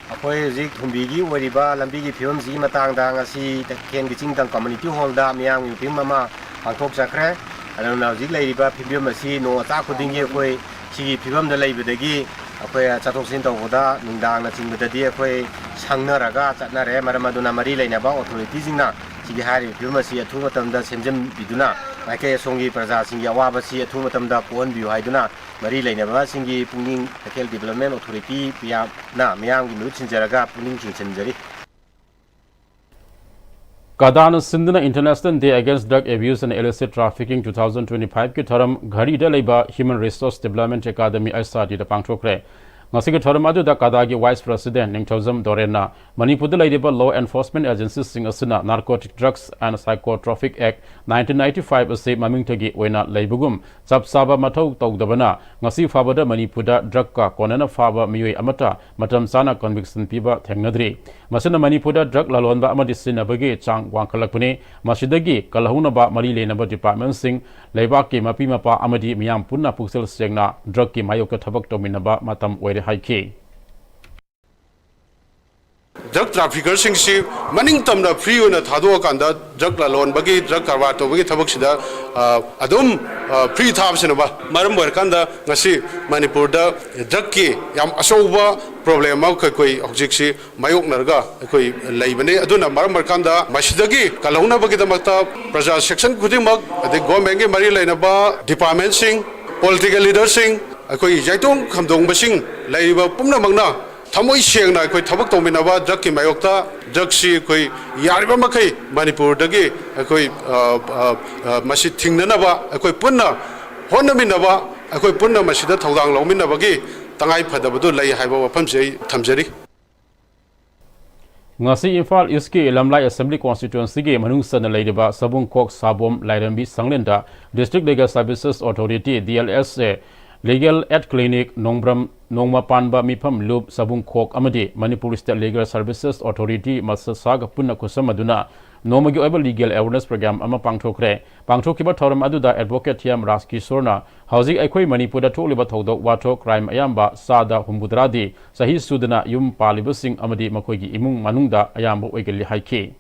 ꯑꯩꯈꯣꯏ ꯍꯧꯖꯤꯛ ꯊꯨꯝꯕꯤꯒꯤ ꯑꯣꯏꯔꯤꯕ ꯂꯝꯕꯤꯒꯤ ꯐꯤꯕꯝꯁꯤꯒꯤ ꯃꯇꯥꯡꯗ ꯉꯁꯤ ꯇꯈꯦꯜꯒꯤ ꯆꯤꯡꯇꯝ ꯀꯝꯃ꯭ꯌꯨꯅꯤꯇꯤ ꯍꯣꯜꯗ ꯃꯤꯌꯥꯝꯒꯤ ꯃꯤꯐꯝ ꯑꯃ ꯄꯥꯡꯊꯣꯛꯆꯈ꯭ꯔꯦ꯫ ꯑꯗꯨꯅ ꯍꯧꯖꯤꯛ ꯂꯩꯔꯤꯕ ꯐꯤꯕꯝ ꯑꯁꯤ ꯅꯣꯡ ꯑꯆꯥ ꯈꯨꯗꯤꯡꯒꯤ ꯑꯩꯈꯣꯏ ꯁꯤꯒꯤ ꯐꯤꯕꯝꯗ ꯂꯩꯕꯗꯒꯤ ꯑꯩꯈꯣꯏ ꯆꯠꯊꯣꯛ ꯆꯠꯁꯤꯟ ꯇꯧꯕꯗ ꯅꯨꯡꯗꯥꯡꯅꯆꯤꯡꯕꯗꯗꯤ ꯑꯩꯈꯣꯏ ꯁꯪꯅꯔꯒ ꯆꯠꯅꯔꯦ꯫ ꯃꯔꯝ ꯑꯗꯨꯅ ꯃꯔꯤ ꯂꯩꯅꯕ ꯑꯣꯊꯣꯔꯤꯇꯤꯁꯤꯡꯅ ꯁꯤꯒꯤ ꯍꯥꯏꯔꯤꯕ ꯐꯤꯕꯝ ꯑꯁꯤ ꯑꯊꯨꯕ ꯃꯇꯝꯗ ꯁꯦꯝꯖꯤꯟꯕꯤꯗꯨꯅ ꯃꯥꯏꯀꯩ ꯑꯁꯣꯝꯒꯤ ꯄ꯭ꯔꯖꯥꯁꯤꯡꯒꯤ ꯑꯋꯥꯕꯁꯤ ꯑꯊꯨꯕ ꯃꯇꯝꯗ ꯀꯣꯛꯍꯟꯕꯤꯌꯨ ꯍꯥꯏꯗꯨꯅ ꯃꯔꯤ ꯂꯩꯅꯕꯁꯤꯡꯒꯤ ꯄꯨꯛꯅꯤꯡ, ꯇꯈꯦꯜ ꯗꯤꯕꯦꯂꯞꯃꯦꯟ ꯑꯣꯊꯣꯔꯤꯇꯤ ꯃꯤꯌꯥꯝꯅ ꯃꯤꯌꯥꯝꯒꯤ ꯃꯤꯍꯨꯠ ꯁꯤꯟꯖꯔꯒ ꯄꯨꯛꯅꯤꯡ ꯆꯤꯡꯁꯤꯟꯖꯔꯤ꯫ ꯀꯗꯥꯅ ꯁꯤꯟꯗꯨꯅ International Day Against Drug Abuse and Illicit Trafficking two thousand twenty-five ꯀꯤ ꯊꯧꯔꯝ ꯘꯔꯤꯗ ꯂꯩꯕ Human Resource Development Academy, ꯑꯥꯏ ꯑꯦꯁ ꯑꯥꯔ ꯗꯤꯗ ꯄꯥꯡꯊꯣꯛꯈ꯭ꯔꯦ꯫ ꯉꯁꯤꯒꯤ ꯊꯧꯔꯝ ꯑꯗꯨꯗ ꯀꯗꯥꯒꯤ Vice President ꯅꯤꯡꯊꯧꯖꯝ ꯗꯣꯔꯦꯟꯅ ꯃꯅꯤꯄꯨꯔꯗ ꯂꯩꯔꯤꯕ law enforcement agencyꯁꯤꯡ ꯑꯁꯤꯅ Narcotic Drugs and Psychotropic Act nineteen ninety-five ꯑꯁꯤ ꯃꯃꯤꯡꯇꯒꯤ ꯑꯣꯏꯅ ꯂꯩꯕꯒꯨꯝ ꯆꯞ ꯆꯥꯕ ꯃꯊꯧ ꯇꯧꯗꯕꯅ ꯉꯁꯤ ꯐꯥꯎꯕꯗ ꯃꯅꯤꯄꯨꯔꯗ drugꯀ ꯀꯣꯟꯅꯅ ꯐꯥꯕ ꯃꯤꯑꯣꯏ ꯑꯃꯠꯇ ꯃꯇꯝ ꯆꯥꯅ conviction ꯄꯤꯕ ꯊꯦꯡꯅꯗ꯭ꯔꯤ꯫ ꯃꯁꯤꯅ ꯃꯅꯤꯄꯨꯔꯗ drug ꯂꯂꯣꯟꯕ ꯑꯃꯗꯤ ꯁꯤꯖꯤꯟꯅꯕꯒꯤ ꯆꯥꯡ ꯋꯥꯡꯈꯠꯂꯛꯄꯅꯤ꯫ ꯃꯁꯤꯗꯒꯤ ꯀꯜꯍꯧꯅꯕ ꯃꯔꯤ ꯂꯩꯅꯕ departmentꯁꯤꯡ, ꯂꯩꯕꯥꯛꯀꯤ ꯃꯄꯤ ꯃꯄꯥ ꯑꯃꯗꯤ ꯃꯤꯌꯥꯝ ꯄꯨꯟꯅ ꯄꯨꯛꯆꯦꯜ ꯁꯦꯡꯅ drugꯀꯤ ꯃꯥꯌꯣꯛꯇ ꯊꯕꯛ ꯇꯧꯃꯤꯟꯅꯕ ꯃꯇꯝ ꯑꯣꯏꯔꯦ ꯍꯥꯏꯈꯤ꯫ Drug traffickerꯁꯤꯡꯁꯤ ꯃꯅꯤꯡ ꯇꯝꯅ free ꯑꯣꯏꯅ ꯊꯥꯗꯣꯛꯑꯀꯥꯟꯗ drug ꯂꯂꯣꯟꯕꯒꯤ, drug ꯀꯔꯕꯥꯔ ꯇꯧꯕꯒꯤ ꯊꯕꯛꯁꯤꯗ, ꯑ, ꯑꯗꯨꯝ, ꯑ, free ꯊꯥꯕꯁꯤꯅ ꯃꯔꯝ ꯑꯣꯏꯔꯀꯥꯟꯗ ꯉꯁꯤ ꯃꯅꯤꯄꯨꯔꯗ drugꯀꯤ ꯌꯥꯝ ꯑꯆꯧꯕ problem ꯑꯃ ꯑꯩꯈꯣꯏ ꯍꯧꯖꯤꯛꯁꯤ ꯃꯥꯌꯣꯛꯅꯔꯒ ꯑꯩꯈꯣꯏ ꯂꯩꯕꯅꯤ꯫ ꯑꯗꯨꯅ ꯃꯔꯝ ꯑꯣꯏꯔꯀꯥꯟꯗ ꯃꯁꯤꯗꯒꯤ ꯀꯜꯍꯧꯅꯕꯒꯤꯗꯃꯛꯇ ꯄ꯭ꯔꯖꯥ section ꯈꯨꯗꯤꯡꯃꯛ, ꯑꯗꯩ governmentꯀꯤ ꯃꯔꯤ ꯂꯩꯅꯕ departmentꯁꯤꯡ, political leaderꯁꯤꯡ, ꯑꯩꯈꯣꯏ ꯌꯥꯏꯇꯣꯡ ꯈꯝꯗꯣꯡꯕꯁꯤꯡ ꯂꯩꯔꯤꯕ ꯄꯨꯝꯅꯃꯛꯅ ꯊꯃꯣꯏ ꯁꯦꯡꯅ ꯑꯩꯈꯣꯏ ꯊꯕꯛ ꯇꯧꯃꯤꯟꯅꯕ drugꯀꯤ ꯃꯥꯌꯣꯛꯇ, drugꯁꯤ ꯑꯩꯈꯣꯏ ꯌꯥꯔꯤꯕ ꯃꯈꯩ ꯃꯅꯤꯄꯨꯔꯗꯒꯤ ꯑꯩꯈꯣꯏ, ꯑ, ꯑ, ꯑ, ꯃꯁꯤ ꯊꯤꯡꯅꯅꯕ ꯑꯩꯈꯣꯏ ꯄꯨꯟꯅ ꯍꯣꯠꯅꯃꯤꯟꯅꯕ ꯑꯩꯈꯣꯏ ꯄꯨꯟꯅ ꯃꯁꯤꯗ ꯊꯧꯗꯥꯡ ꯂꯧꯃꯤꯟꯅꯕꯒꯤ ꯇꯉꯥꯏ ꯐꯗꯕꯗꯨ ꯂꯩ ꯍꯥꯏꯕ ꯋꯥꯐꯝꯁꯤ ꯑꯩ ꯊꯝꯖꯔꯤ꯫ ꯉꯁꯤ ꯏꯝꯐꯥꯜ ꯏꯁꯀꯤ ꯂꯝꯂꯥꯏ ꯑꯦꯁꯦꯝꯕ꯭ꯂꯤ ꯀꯣꯟꯁꯇꯤꯇ꯭ꯋꯦꯟꯁꯤꯒꯤ ꯃꯅꯨꯡ ꯆꯟꯅ ꯂꯩꯔꯤꯕ ꯁꯕꯨꯡꯈꯣꯛ ꯁꯥꯕꯣꯝ ꯂꯥꯏꯔꯦꯝꯕꯤ ꯁꯪꯂꯦꯟꯗ District Legal Services Authority, D L S A, Legal Aid Clinic, ꯅꯣꯡꯕ꯭ꯔꯝ, ꯅꯣꯡꯃ ꯄꯥꯟꯕ ꯃꯤꯐꯝ ꯂꯨꯞ, ꯁꯕꯨꯡꯈꯣꯛ ꯑꯃꯗꯤ Manipur State Legal Services Authority ꯃꯁꯁꯥꯒ ꯄꯨꯟꯅ ꯈꯨꯠꯁꯝꯅꯗꯨꯅ ꯅꯣꯡꯃꯒꯤ ꯑꯣꯏꯕ legal awareness program ꯑꯃ ꯄꯥꯡꯊꯣꯛꯈ꯭ꯔꯦ꯫ ꯄꯥꯡꯊꯣꯛꯈꯤꯕ ꯊꯧꯔꯝ ꯑꯗꯨꯗ Advocate ꯊꯤꯌꯥꯝ ꯔꯥꯖꯀꯤꯁꯣꯔꯅ ꯍꯧꯖꯤꯛ ꯑꯩꯈꯣꯏ ꯃꯅꯤꯄꯨꯔꯗ ꯊꯣꯛꯂꯤꯕ ꯊꯧꯗꯣꯛ ꯋꯥꯊꯣꯛ, crime ꯑꯌꯥꯝꯕ ꯆꯥꯗ ꯍꯨꯝꯐꯨꯇꯔꯥꯗꯤ ꯆꯍꯤ ꯁꯨꯗꯅ ꯌꯨꯝ ꯄꯥꯜꯂꯤꯕꯁꯤꯡ ꯑꯃꯗꯤ ꯃꯈꯣꯏꯒꯤ ꯏꯃꯨꯡ ꯃꯅꯨꯡꯗ ꯑꯌꯥꯝꯕ ꯑꯣꯏꯒꯜꯂꯤ ꯍꯥꯏꯈꯤ꯫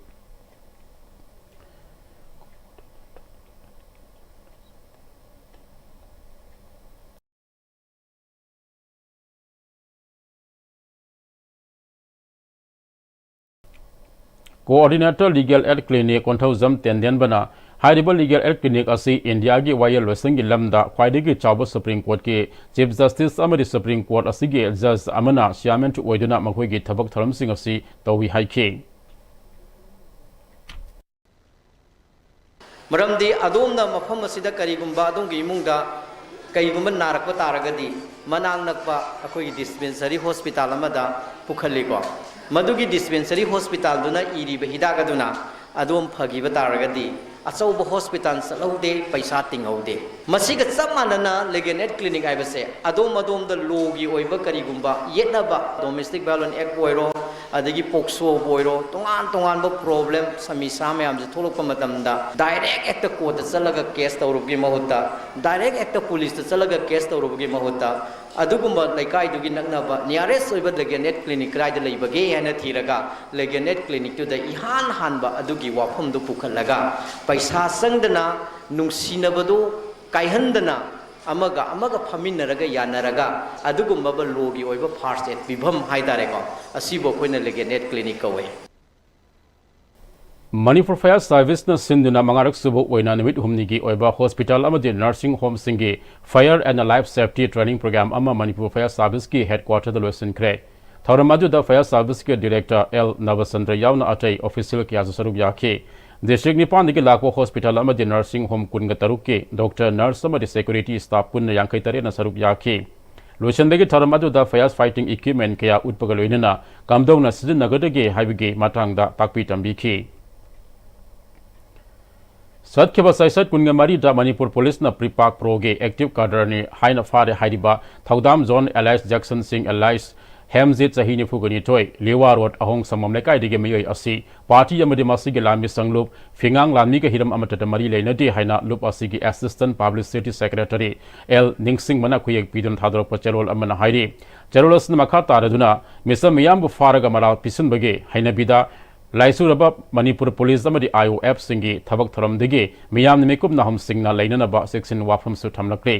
Coordinator Legal Aid Clinic Konthoujam ꯇꯦꯟꯗꯦꯟꯕꯅ ꯍꯥꯏꯔꯤꯕ Legal Aid Clinic ꯑꯁꯤ ꯏꯟꯗꯤꯌꯥꯒꯤ ꯋꯥꯌꯦꯜ ꯂꯣꯏꯁꯪꯒꯤ ꯂꯝꯗ ꯈ꯭ꯋꯥꯏꯗꯒꯤ ꯆꯥꯎꯕ Supreme Courtꯀꯤ Chief Justice ꯑꯃꯗꯤ Supreme Court ꯑꯁꯤꯒꯤ Judge ꯑꯃꯅ Chairman ꯑꯣꯏꯗꯨꯅ ꯃꯈꯣꯏꯒꯤ ꯊꯕꯛ ꯊꯧꯔꯝꯁꯤꯡ ꯑꯁꯤ ꯇꯧꯏ ꯍꯥꯏꯈꯤ꯫ ꯃꯔꯝꯗꯤ ꯑꯗꯣꯝꯅ ꯃꯐꯝ ꯑꯁꯤꯗ ꯀꯔꯤꯒꯨꯝꯕ ꯑꯗꯣꯝꯒꯤ ꯏꯃꯨꯡꯗ ꯀꯔꯤꯒꯨꯝꯕ ꯅꯥꯔꯛꯄ ꯇꯥꯔꯒꯗꯤ, ꯃꯅꯥꯛ ꯅꯛꯄ ꯑꯩꯈꯣꯏꯒꯤ dispensary hospital ꯑꯃꯗ ꯄꯨꯈꯠꯂꯤꯀꯣ꯫ ꯃꯗꯨꯒꯤ dispensary hospitalꯗꯨꯅ ꯏꯔꯤꯕ ꯍꯤꯗꯥꯛ ꯑꯗꯨꯅ ꯑꯗꯣꯝ ꯐꯈꯤꯕ ꯇꯥꯔꯒꯗꯤ, ꯑꯆꯧꯕ hospital ꯆꯠꯍꯧꯗꯦ, ꯄꯩꯁꯥ ꯇꯤꯡꯍꯧꯗꯦ꯫ ꯃꯁꯤꯒ ꯆꯞ ꯃꯥꯟꯅꯅ Legal Aid Clinic ꯍꯥꯏꯕꯁꯦ ꯑꯗꯣꯝ ꯑꯗꯣꯝꯗ lawꯒꯤ ꯑꯣꯏꯕ ꯀꯔꯤꯒꯨꯝꯕ ꯌꯦꯠꯅꯕ, Domestic Violence Act ꯑꯣꯏꯔꯣ, ꯑꯗꯒꯤ POCSOꯕꯨ ꯑꯣꯏꯔꯣ, ꯇꯣꯉꯥꯟ ꯇꯣꯉꯥꯟꯕ problem, ꯁꯃꯤꯁꯥ ꯃꯌꯥꯝꯁꯦ ꯊꯣꯛꯂꯛꯄ ꯃꯇꯝꯗ direct ꯍꯦꯛꯇ courtꯇ ꯆꯠꯂꯒ case ꯇꯧꯔꯨꯕꯒꯤ ꯃꯍꯨꯠꯇ, direct ꯍꯦꯛꯇ policeꯇ ꯆꯠꯂꯒ case ꯇꯧꯔꯨꯕꯒꯤ ꯃꯍꯨꯠꯇ, ꯑꯗꯨꯒꯨꯝꯕ ꯂꯩꯀꯥꯏꯗꯨꯒꯤ ꯅꯛꯅꯕ nearest ꯑꯣꯏꯕ Legal Aid Clinic ꯀꯗꯥꯏꯗ ꯂꯩꯕꯒꯦ ꯍꯥꯏꯅ ꯊꯤꯔꯒ, Legal Aid Clinicꯇꯨꯗ ꯏꯍꯥꯟ ꯍꯥꯟꯕ ꯑꯗꯨꯒꯤ ꯋꯥꯐꯝꯗꯨ ꯄꯨꯈꯠꯂꯒ, ꯄꯩꯁꯥ ꯆꯪꯗꯅ, ꯅꯨꯡꯁꯤꯅꯕꯗꯨ ꯀꯥꯏꯍꯟꯗꯅ, ꯑꯃꯒ ꯑꯃꯒ ꯐꯝꯃꯤꯟꯅꯔꯒ ꯌꯥꯅꯔꯒ ꯑꯗꯨꯒꯨꯝꯕ lawꯒꯤ ꯑꯣꯏꯕ first aid ꯄꯤꯐꯝ ꯍꯥꯏꯇꯥꯔꯦꯀꯣ, ꯑꯁꯤꯕꯨ ꯑꯩꯈꯣꯏꯅ Legal Aid Clinic ꯀꯧꯋꯦ꯫ ꯃꯅꯤꯄꯨꯔ Fire Serviceꯅ ꯁꯤꯟꯗꯨꯅ ꯃꯉꯥꯔꯛ ꯁꯨꯕ ꯑꯣꯏꯅ ꯅꯨꯃꯤꯠ ꯍꯨꯝꯅꯤꯒꯤ ꯑꯣꯏꯕ hospital ꯑꯃꯗꯤ nursing homeꯁꯤꯡꯒꯤ Fire and Life Safety Training Program ꯑꯃ ꯃꯅꯤꯄꯨꯔ Fire Serviceꯀꯤ headquarterꯗ ꯂꯣꯏꯁꯤꯟꯈ꯭ꯔꯦ꯫ ꯊꯧꯔꯝ ꯑꯗꯨꯗ Fire Serviceꯀꯤ Director ꯑꯦꯜ ꯅꯕꯆꯟꯗ꯭ꯔ ꯌꯥꯎꯅ ꯑꯇꯩ official ꯀꯌꯥꯁꯨ ꯁꯔꯨꯛ ꯌꯥꯈꯤ꯫ ꯗꯤꯁꯇ꯭ꯔꯤꯛ ꯅꯤꯄꯥꯟꯗꯒꯤ ꯂꯥꯛꯄ ꯍꯣꯁꯄꯤꯇꯥꯜ ꯑꯃꯗꯤ ꯅꯔꯁꯤꯡ ꯍꯣꯝ ꯀꯨꯟꯒ ꯇꯔꯨꯛꯀꯤ ꯗꯣꯛꯇꯔ, ꯅꯔꯁ ꯑꯃꯗꯤ ꯁꯦꯀ꯭ꯌꯨꯔꯤꯇꯤ ꯁ꯭ꯇꯥꯐ ꯄꯨꯟꯅ ꯌꯥꯡꯈꯩ ꯇꯔꯦꯠꯅ ꯁꯔꯨꯛ ꯌꯥꯈꯤ꯫ ꯂꯣꯏꯁꯤꯟꯕꯒꯤ ꯊꯧꯔꯝ ꯑꯗꯨꯗ ꯐꯥꯌꯔ ꯐꯥꯏꯇꯤꯡ ꯏꯀ꯭ꯋꯤꯞꯃꯦꯟ ꯀꯌꯥ ꯎꯠꯄꯒ ꯂꯣꯏꯅꯅ ꯀꯝꯗꯧꯅ ꯁꯤꯖꯤꯟꯅꯒꯗꯒꯦ ꯍꯥꯏꯕꯒꯤ ꯃꯇꯥꯡꯗ ꯇꯥꯛꯄꯤ ꯇꯝꯕꯤꯈꯤ꯫ ꯆꯠꯈꯤꯕ ꯆꯩꯆꯠ ꯀꯨꯟꯒ ꯃꯔꯤꯗ ꯃꯅꯤꯄꯨꯔ ꯄꯨꯂꯤꯁꯅ ꯄ꯭ꯔꯤꯄꯥꯛ ꯄ꯭ꯔꯣꯒꯤ ꯑꯦꯛꯇꯤꯚ ꯀꯥꯗꯔꯅꯤ ꯍꯥꯏꯅ ꯐꯥꯔꯦ ꯍꯥꯏꯔꯤꯕ ꯊꯧꯗꯥꯝ ꯖꯣꯟ ꯑꯦꯂꯥꯏꯁ ꯖꯦꯛꯁꯟ ꯁꯤꯡ ꯑꯦꯂꯥꯏꯁ ꯍꯦꯝꯖꯤꯠ, ꯆꯍꯤ ꯅꯤꯐꯨꯒ ꯅꯤꯊꯣꯏ, ꯂꯤꯋꯥ ꯔꯣꯗ, ꯑꯍꯣꯡ ꯁꯝꯕꯝ ꯂꯩꯀꯥꯏꯗꯒꯤ ꯃꯤꯑꯣꯏ ꯑꯁꯤ ꯄꯥꯔꯇꯤ ꯑꯃꯗꯤ ꯃꯁꯤꯒꯤ ꯂꯥꯟꯃꯤ ꯁꯪꯂꯨꯞ ꯐꯤꯉꯥꯡ ꯂꯥꯟꯃꯤꯒ ꯍꯤꯔꯝ ꯑꯃꯠꯇꯗ ꯃꯔꯤ ꯂꯩꯅꯗꯦ ꯍꯥꯏꯅ ꯂꯨꯞ ꯑꯁꯤꯒꯤ ꯑꯦꯁꯤꯁꯇꯦꯟ ꯄꯕ꯭ꯂꯤꯁꯤꯇꯤ ꯁꯦꯀ꯭ꯔꯦꯇꯔꯤ ꯑꯦꯜ ꯅꯤꯡꯁꯤꯡꯕꯅ ꯈꯨꯌꯦꯛ ꯄꯤꯗꯨꯅ ꯊꯥꯗꯣꯔꯛꯄ ꯆꯦꯔꯣꯜ ꯑꯃꯅ ꯍꯥꯏꯔꯤ꯫ ꯆꯦꯔꯣꯜ ꯑꯁꯤꯅ ꯃꯈꯥ ꯇꯥꯔꯗꯨꯅ ꯃꯤꯆꯝ ꯃꯤꯌꯥꯝꯕꯨ ꯐꯥꯔꯒ ꯃꯔꯥꯜ ꯄꯤꯁꯤꯟꯕꯒꯤ ꯍꯩꯅꯕꯤꯗ ꯂꯥꯏꯆꯨꯔꯕ ꯃꯅꯤꯄꯨꯔ ꯄꯨꯂꯤꯁ ꯑꯃꯗꯤ ꯑꯥꯏ ꯑꯣ ꯑꯦꯐꯁꯤꯡꯒꯤ ꯊꯕꯛ ꯊꯧꯔꯝꯗꯒꯤ ꯃꯤꯌꯥꯝꯅ ꯃꯤꯀꯨꯞ ꯅꯥꯍꯨꯝꯁꯤꯡꯅ ꯂꯩꯅꯅꯕ ꯆꯦꯛꯁꯤꯟ ꯋꯥꯐꯝꯁꯨ ꯊꯝꯂꯛꯂꯤ꯫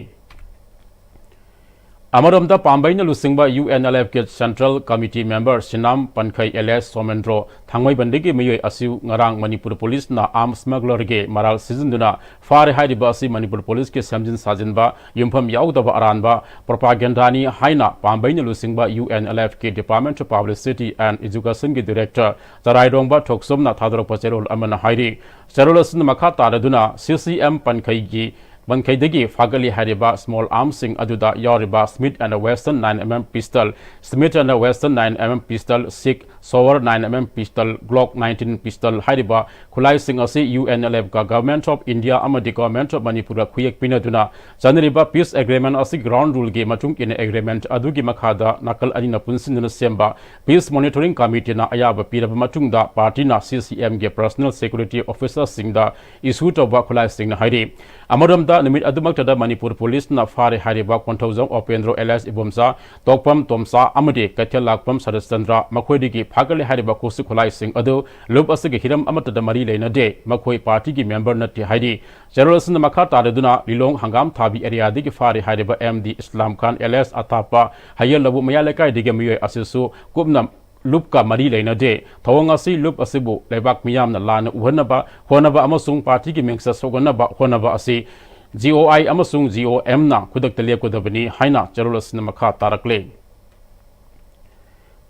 ꯑꯃꯔꯣꯝꯗ ꯄꯥꯝꯕꯩꯅ ꯂꯨꯆꯤꯡꯕ ꯌꯨ ꯑꯦꯟ ꯑꯦꯜ ꯑꯦꯐꯀꯤ ꯁꯦꯟꯇ꯭ꯔꯦꯜ ꯀꯃꯤꯇꯤ ꯃꯦꯝꯕꯔ ꯁꯤꯅꯥꯝ ꯄꯟꯈꯩ ꯑꯦꯂꯤꯌꯥꯁ ꯁꯣꯃꯦꯟꯗ꯭ꯔꯣ ꯊꯥꯡꯃꯩꯕꯟꯗꯒꯤ ꯃꯤꯑꯣꯏ ꯑꯁꯤ ꯉꯔꯥꯡ ꯃꯅꯤꯄꯨꯔ ꯄꯨꯂꯤꯁꯅ ꯑꯥꯔꯝ ꯁ꯭ꯃꯒꯂꯔꯒꯤ ꯃꯔꯥꯜ ꯁꯤꯖꯤꯟꯗꯨꯅ ꯐꯥꯔꯦ ꯍꯥꯏꯔꯤꯕ ꯑꯁꯤ ꯃꯅꯤꯄꯨꯔ ꯄꯨꯂꯤꯁꯀꯤ ꯁꯦꯝꯖꯤꯟ ꯁꯥꯖꯤꯟꯕ, ꯌꯨꯝꯐꯝ ꯌꯥꯎꯗꯕ ꯑꯔꯥꯟꯕ ꯄ꯭ꯔꯣꯄꯥꯒꯦꯟꯗꯥꯅꯤ ꯍꯥꯏꯅ ꯄꯥꯝꯕꯩꯅ ꯂꯨꯆꯤꯡꯕ ꯌꯨ ꯑꯦꯟ ꯑꯦꯜ ꯑꯦꯐꯀꯤ Department of Publicity and Educationꯒꯤ ꯗꯤꯔꯦꯛꯇꯔ ꯆꯔꯥꯏꯔꯣꯡꯕ ꯊꯣꯛꯆꯣꯝꯅ ꯊꯥꯗꯣꯔꯛꯄ ꯆꯦꯔꯣꯜ ꯑꯃꯅ ꯍꯥꯏꯔꯤ꯫ ꯆꯦꯔꯣꯜ ꯑꯁꯤꯅ ꯃꯈꯥ ꯇꯥꯔꯗꯨꯅ ꯁꯤ ꯁꯤ ꯑꯦꯝ ꯄꯟꯈꯩꯒꯤ ꯄꯟꯈꯩꯗꯒꯤ ꯐꯥꯒꯠꯂꯤ ꯍꯥꯏꯔꯤꯕ ꯁ꯭ꯃꯣꯜ ꯑꯥꯔꯝꯁꯤꯡ ꯑꯗꯨꯗ ꯌꯥꯎꯔꯤꯕ Smith and Wesson nine M M pistol, Smith and Wesson nine M M pistol, six ꯁꯣꯋꯔ nine M M pistol, Glock nineteen pistol ꯍꯥꯏꯔꯤꯕ ꯈꯨꯠꯂꯥꯏꯁꯤꯡ ꯑꯁꯤ ꯌꯨ ꯑꯦꯟ ꯑꯦꯜ ꯑꯦꯐꯀ Government of India ꯑꯃꯗꯤ Government of ꯃꯅꯤꯄꯨꯔꯒ ꯈꯨꯌꯦꯛ ꯄꯤꯅꯗꯨꯅ ꯆꯠꯅꯔꯤꯕ peace agreement ꯑꯁꯤ ground ruleꯒꯤ ꯃꯇꯨꯡ ꯏꯟꯅ agreement ꯑꯗꯨꯒꯤ ꯃꯈꯥꯗ ꯅꯥꯀꯜ ꯑꯅꯤꯅ ꯄꯨꯟꯁꯤꯟꯗꯨꯅ ꯁꯦꯝꯕ Peace Monitoring Committeeꯅ ꯑꯌꯥꯕ ꯄꯤꯔꯕ ꯃꯇꯨꯡꯗ ꯄꯥꯔꯇꯤꯅ ꯁꯤ ꯁꯤ ꯑꯦꯝꯒꯤ personal security officerꯁꯤꯡꯗ issue ꯇꯧꯕ ꯈꯨꯠꯂꯥꯏꯁꯤꯡꯅ ꯍꯥꯏꯔꯤ꯫ ꯑꯃꯔꯣꯝꯗ ꯅꯨꯃꯤꯠ ꯑꯗꯨꯃꯛꯇꯗ ꯃꯅꯤꯄꯨꯔ ꯄꯨꯂꯤꯁꯅ ꯐꯥꯔꯦ ꯍꯥꯏꯔꯤꯕ ꯀꯣꯟꯊꯧꯖꯝ ꯑꯣꯄꯦꯟꯗ꯭ꯔꯣ alias ꯏꯕꯣꯝꯆꯥ, ꯇꯣꯛꯄꯝ ꯇꯣꯝꯆꯥ ꯑꯃꯗꯤ ꯀꯩꯊꯦꯜ ꯂꯥꯛꯄꯝ ꯁꯔꯠꯆꯟꯗ꯭ꯔ ꯃꯈꯣꯏꯗꯒꯤ ꯐꯥꯒꯠꯂꯦ ꯍꯥꯏꯔꯤꯕ ꯈꯨꯠꯁꯨ ꯈꯨꯠꯂꯥꯏꯁꯤꯡ ꯑꯗꯨ ꯂꯨꯞ ꯑꯁꯤꯒꯤ ꯍꯤꯔꯝ ꯑꯃꯠꯇꯗ ꯃꯔꯤ ꯂꯩꯅꯗꯦ, ꯃꯈꯣꯏ ꯄꯥꯔꯇꯤꯒꯤ ꯃꯦꯝꯕꯔ ꯅꯠꯇꯦ ꯍꯥꯏꯔꯤ꯫ ꯆꯦꯔꯣꯜ ꯑꯁꯤꯅ ꯃꯈꯥ ꯇꯥꯔꯗꯨꯅ ꯂꯤꯂꯣꯡ ꯍꯪꯒꯥꯝ ꯊꯥꯕꯤ ꯑꯦꯔꯤꯌꯥꯗꯒꯤ ꯐꯥꯔꯦ ꯍꯥꯏꯔꯤꯕ ꯑꯦꯝ ꯗꯤ ꯏꯁꯂꯥꯝ ꯈꯥꯟ alias ꯑꯊꯥꯞꯄ ꯍꯌꯦꯜ ꯂꯧꯕꯨꯛ ꯃꯌꯥ ꯂꯩꯀꯥꯏꯗꯒꯤ ꯃꯤꯑꯣꯏ ꯑꯁꯤꯁꯨ ꯀꯨꯞꯅ ꯂꯨꯞꯀ ꯃꯔꯤ ꯂꯩꯅꯗꯦ꯫ ꯊꯧꯑꯣꯡ ꯑꯁꯤ ꯂꯨꯞ ꯑꯁꯤꯕꯨ ꯂꯩꯕꯥꯛ ꯃꯤꯌꯥꯝꯅ ꯂꯥꯟꯅ ꯎꯍꯟꯅꯕ ꯍꯣꯠꯅꯕ ꯑꯃꯁꯨꯡ ꯄꯥꯔꯇꯤꯒꯤ ꯃꯤꯡꯆꯠ ꯁꯣꯛꯍꯟꯅꯕ ꯍꯣꯠꯅꯕ ꯑꯁꯤ ꯖꯤ ꯑꯣ ꯑꯥꯏ ꯑꯃꯁꯨꯡ ꯖꯤ ꯑꯣ ꯑꯦꯝꯅ ꯈꯨꯗꯛꯇ ꯂꯦꯞꯀꯗꯕꯅꯤ ꯍꯥꯏꯅ ꯆꯦꯔꯣꯜ ꯑꯁꯤꯅ ꯃꯈꯥ ꯇꯥꯔꯛꯂꯤ꯫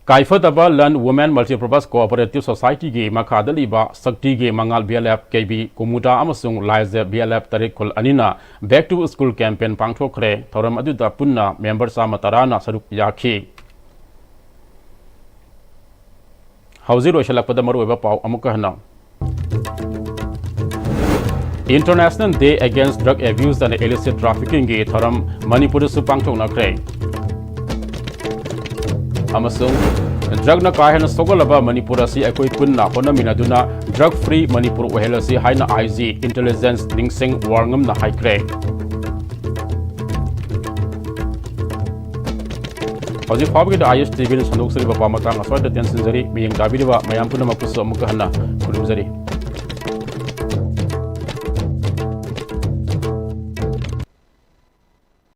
ꯀꯥꯏꯐꯗꯕ ꯂꯟ Women Multipurpose Cooperative Society ꯒꯤ ꯃꯈꯥꯗ ꯂꯩꯕ ꯁꯛꯇꯤꯒꯤ ꯃꯉꯥꯜ B L F K B ꯀꯨꯃꯨꯗꯥ ꯑꯃꯁꯨꯡ ꯂꯥꯏꯖ B L F ꯇꯔꯦꯠ ꯈꯨꯜ ꯑꯅꯤꯅ Back to School campaign ꯄꯥꯡꯊꯣꯛꯈ꯭ꯔꯦ꯫ ꯊꯧꯔꯝ ꯑꯗꯨꯗ ꯄꯨꯟꯅ ꯃꯦꯝꯕꯔ ꯆꯥꯝꯃ ꯇꯔꯥꯅ ꯁꯔꯨꯛ ꯌꯥꯈꯤ꯫ ꯍꯧꯖꯤꯛ ꯂꯣꯏꯁꯤꯜꯂꯛꯄꯗ ꯃꯔꯨꯑꯣꯏꯕ ꯄꯥꯎ ꯑꯃꯨꯛꯀ ꯍꯟꯅ꯫ International Day Against Drug Abuse and Illicit Trafficking ꯒꯤ ꯊꯧꯔꯝ ꯃꯅꯤꯄꯨꯔꯗꯁꯨ ꯄꯥꯡꯊꯣꯛꯅꯈ꯭ꯔꯦ꯫ ꯑꯃꯁꯨꯡ ꯗ꯭ꯔꯒꯅ ꯀꯥ ꯍꯦꯟꯅ ꯁꯣꯛꯍꯜꯂꯕ ꯃꯅꯤꯄꯨꯔ ꯑꯁꯤ ꯑꯩꯈꯣꯏ ꯄꯨꯟꯅ ꯍꯣꯠꯅꯃꯤꯟꯅꯗꯨꯅ ꯗ꯭ꯔꯒ ꯐ꯭ꯔꯤ ꯃꯅꯤꯄꯨꯔ ꯑꯣꯏꯍꯜꯂꯁꯤ ꯍꯥꯏꯅ ꯑꯥꯏ ꯖꯤ ꯏꯟꯇꯦꯂꯤꯖꯦꯟꯁ ꯂꯤꯡꯁꯦꯡ ꯋꯥꯔꯉꯝꯅ ꯍꯥꯏꯈ꯭ꯔꯦ꯫ ꯍꯧꯖꯤꯛ ꯐꯥꯎꯕꯒꯤꯗꯤ ꯑꯥꯏ ꯑꯦꯁ ꯇꯤ ꯚꯤꯅ ꯁꯟꯗꯣꯛꯆꯔꯤꯕ ꯄꯥꯎ ꯃꯇꯥꯡ ꯑꯁ꯭ꯋꯥꯏꯗ ꯇꯦꯟꯁꯤꯟꯖꯔꯤ꯫ ꯃꯤꯠꯌꯦꯡ ꯇꯥꯕꯤꯔꯤꯕ ꯃꯌꯥꯝ ꯄꯨꯝꯅꯃꯛꯄꯨꯁꯨ ꯑꯃꯨꯛꯀ ꯍꯟꯅ ꯈꯨꯔꯨꯝꯖꯔꯤ꯫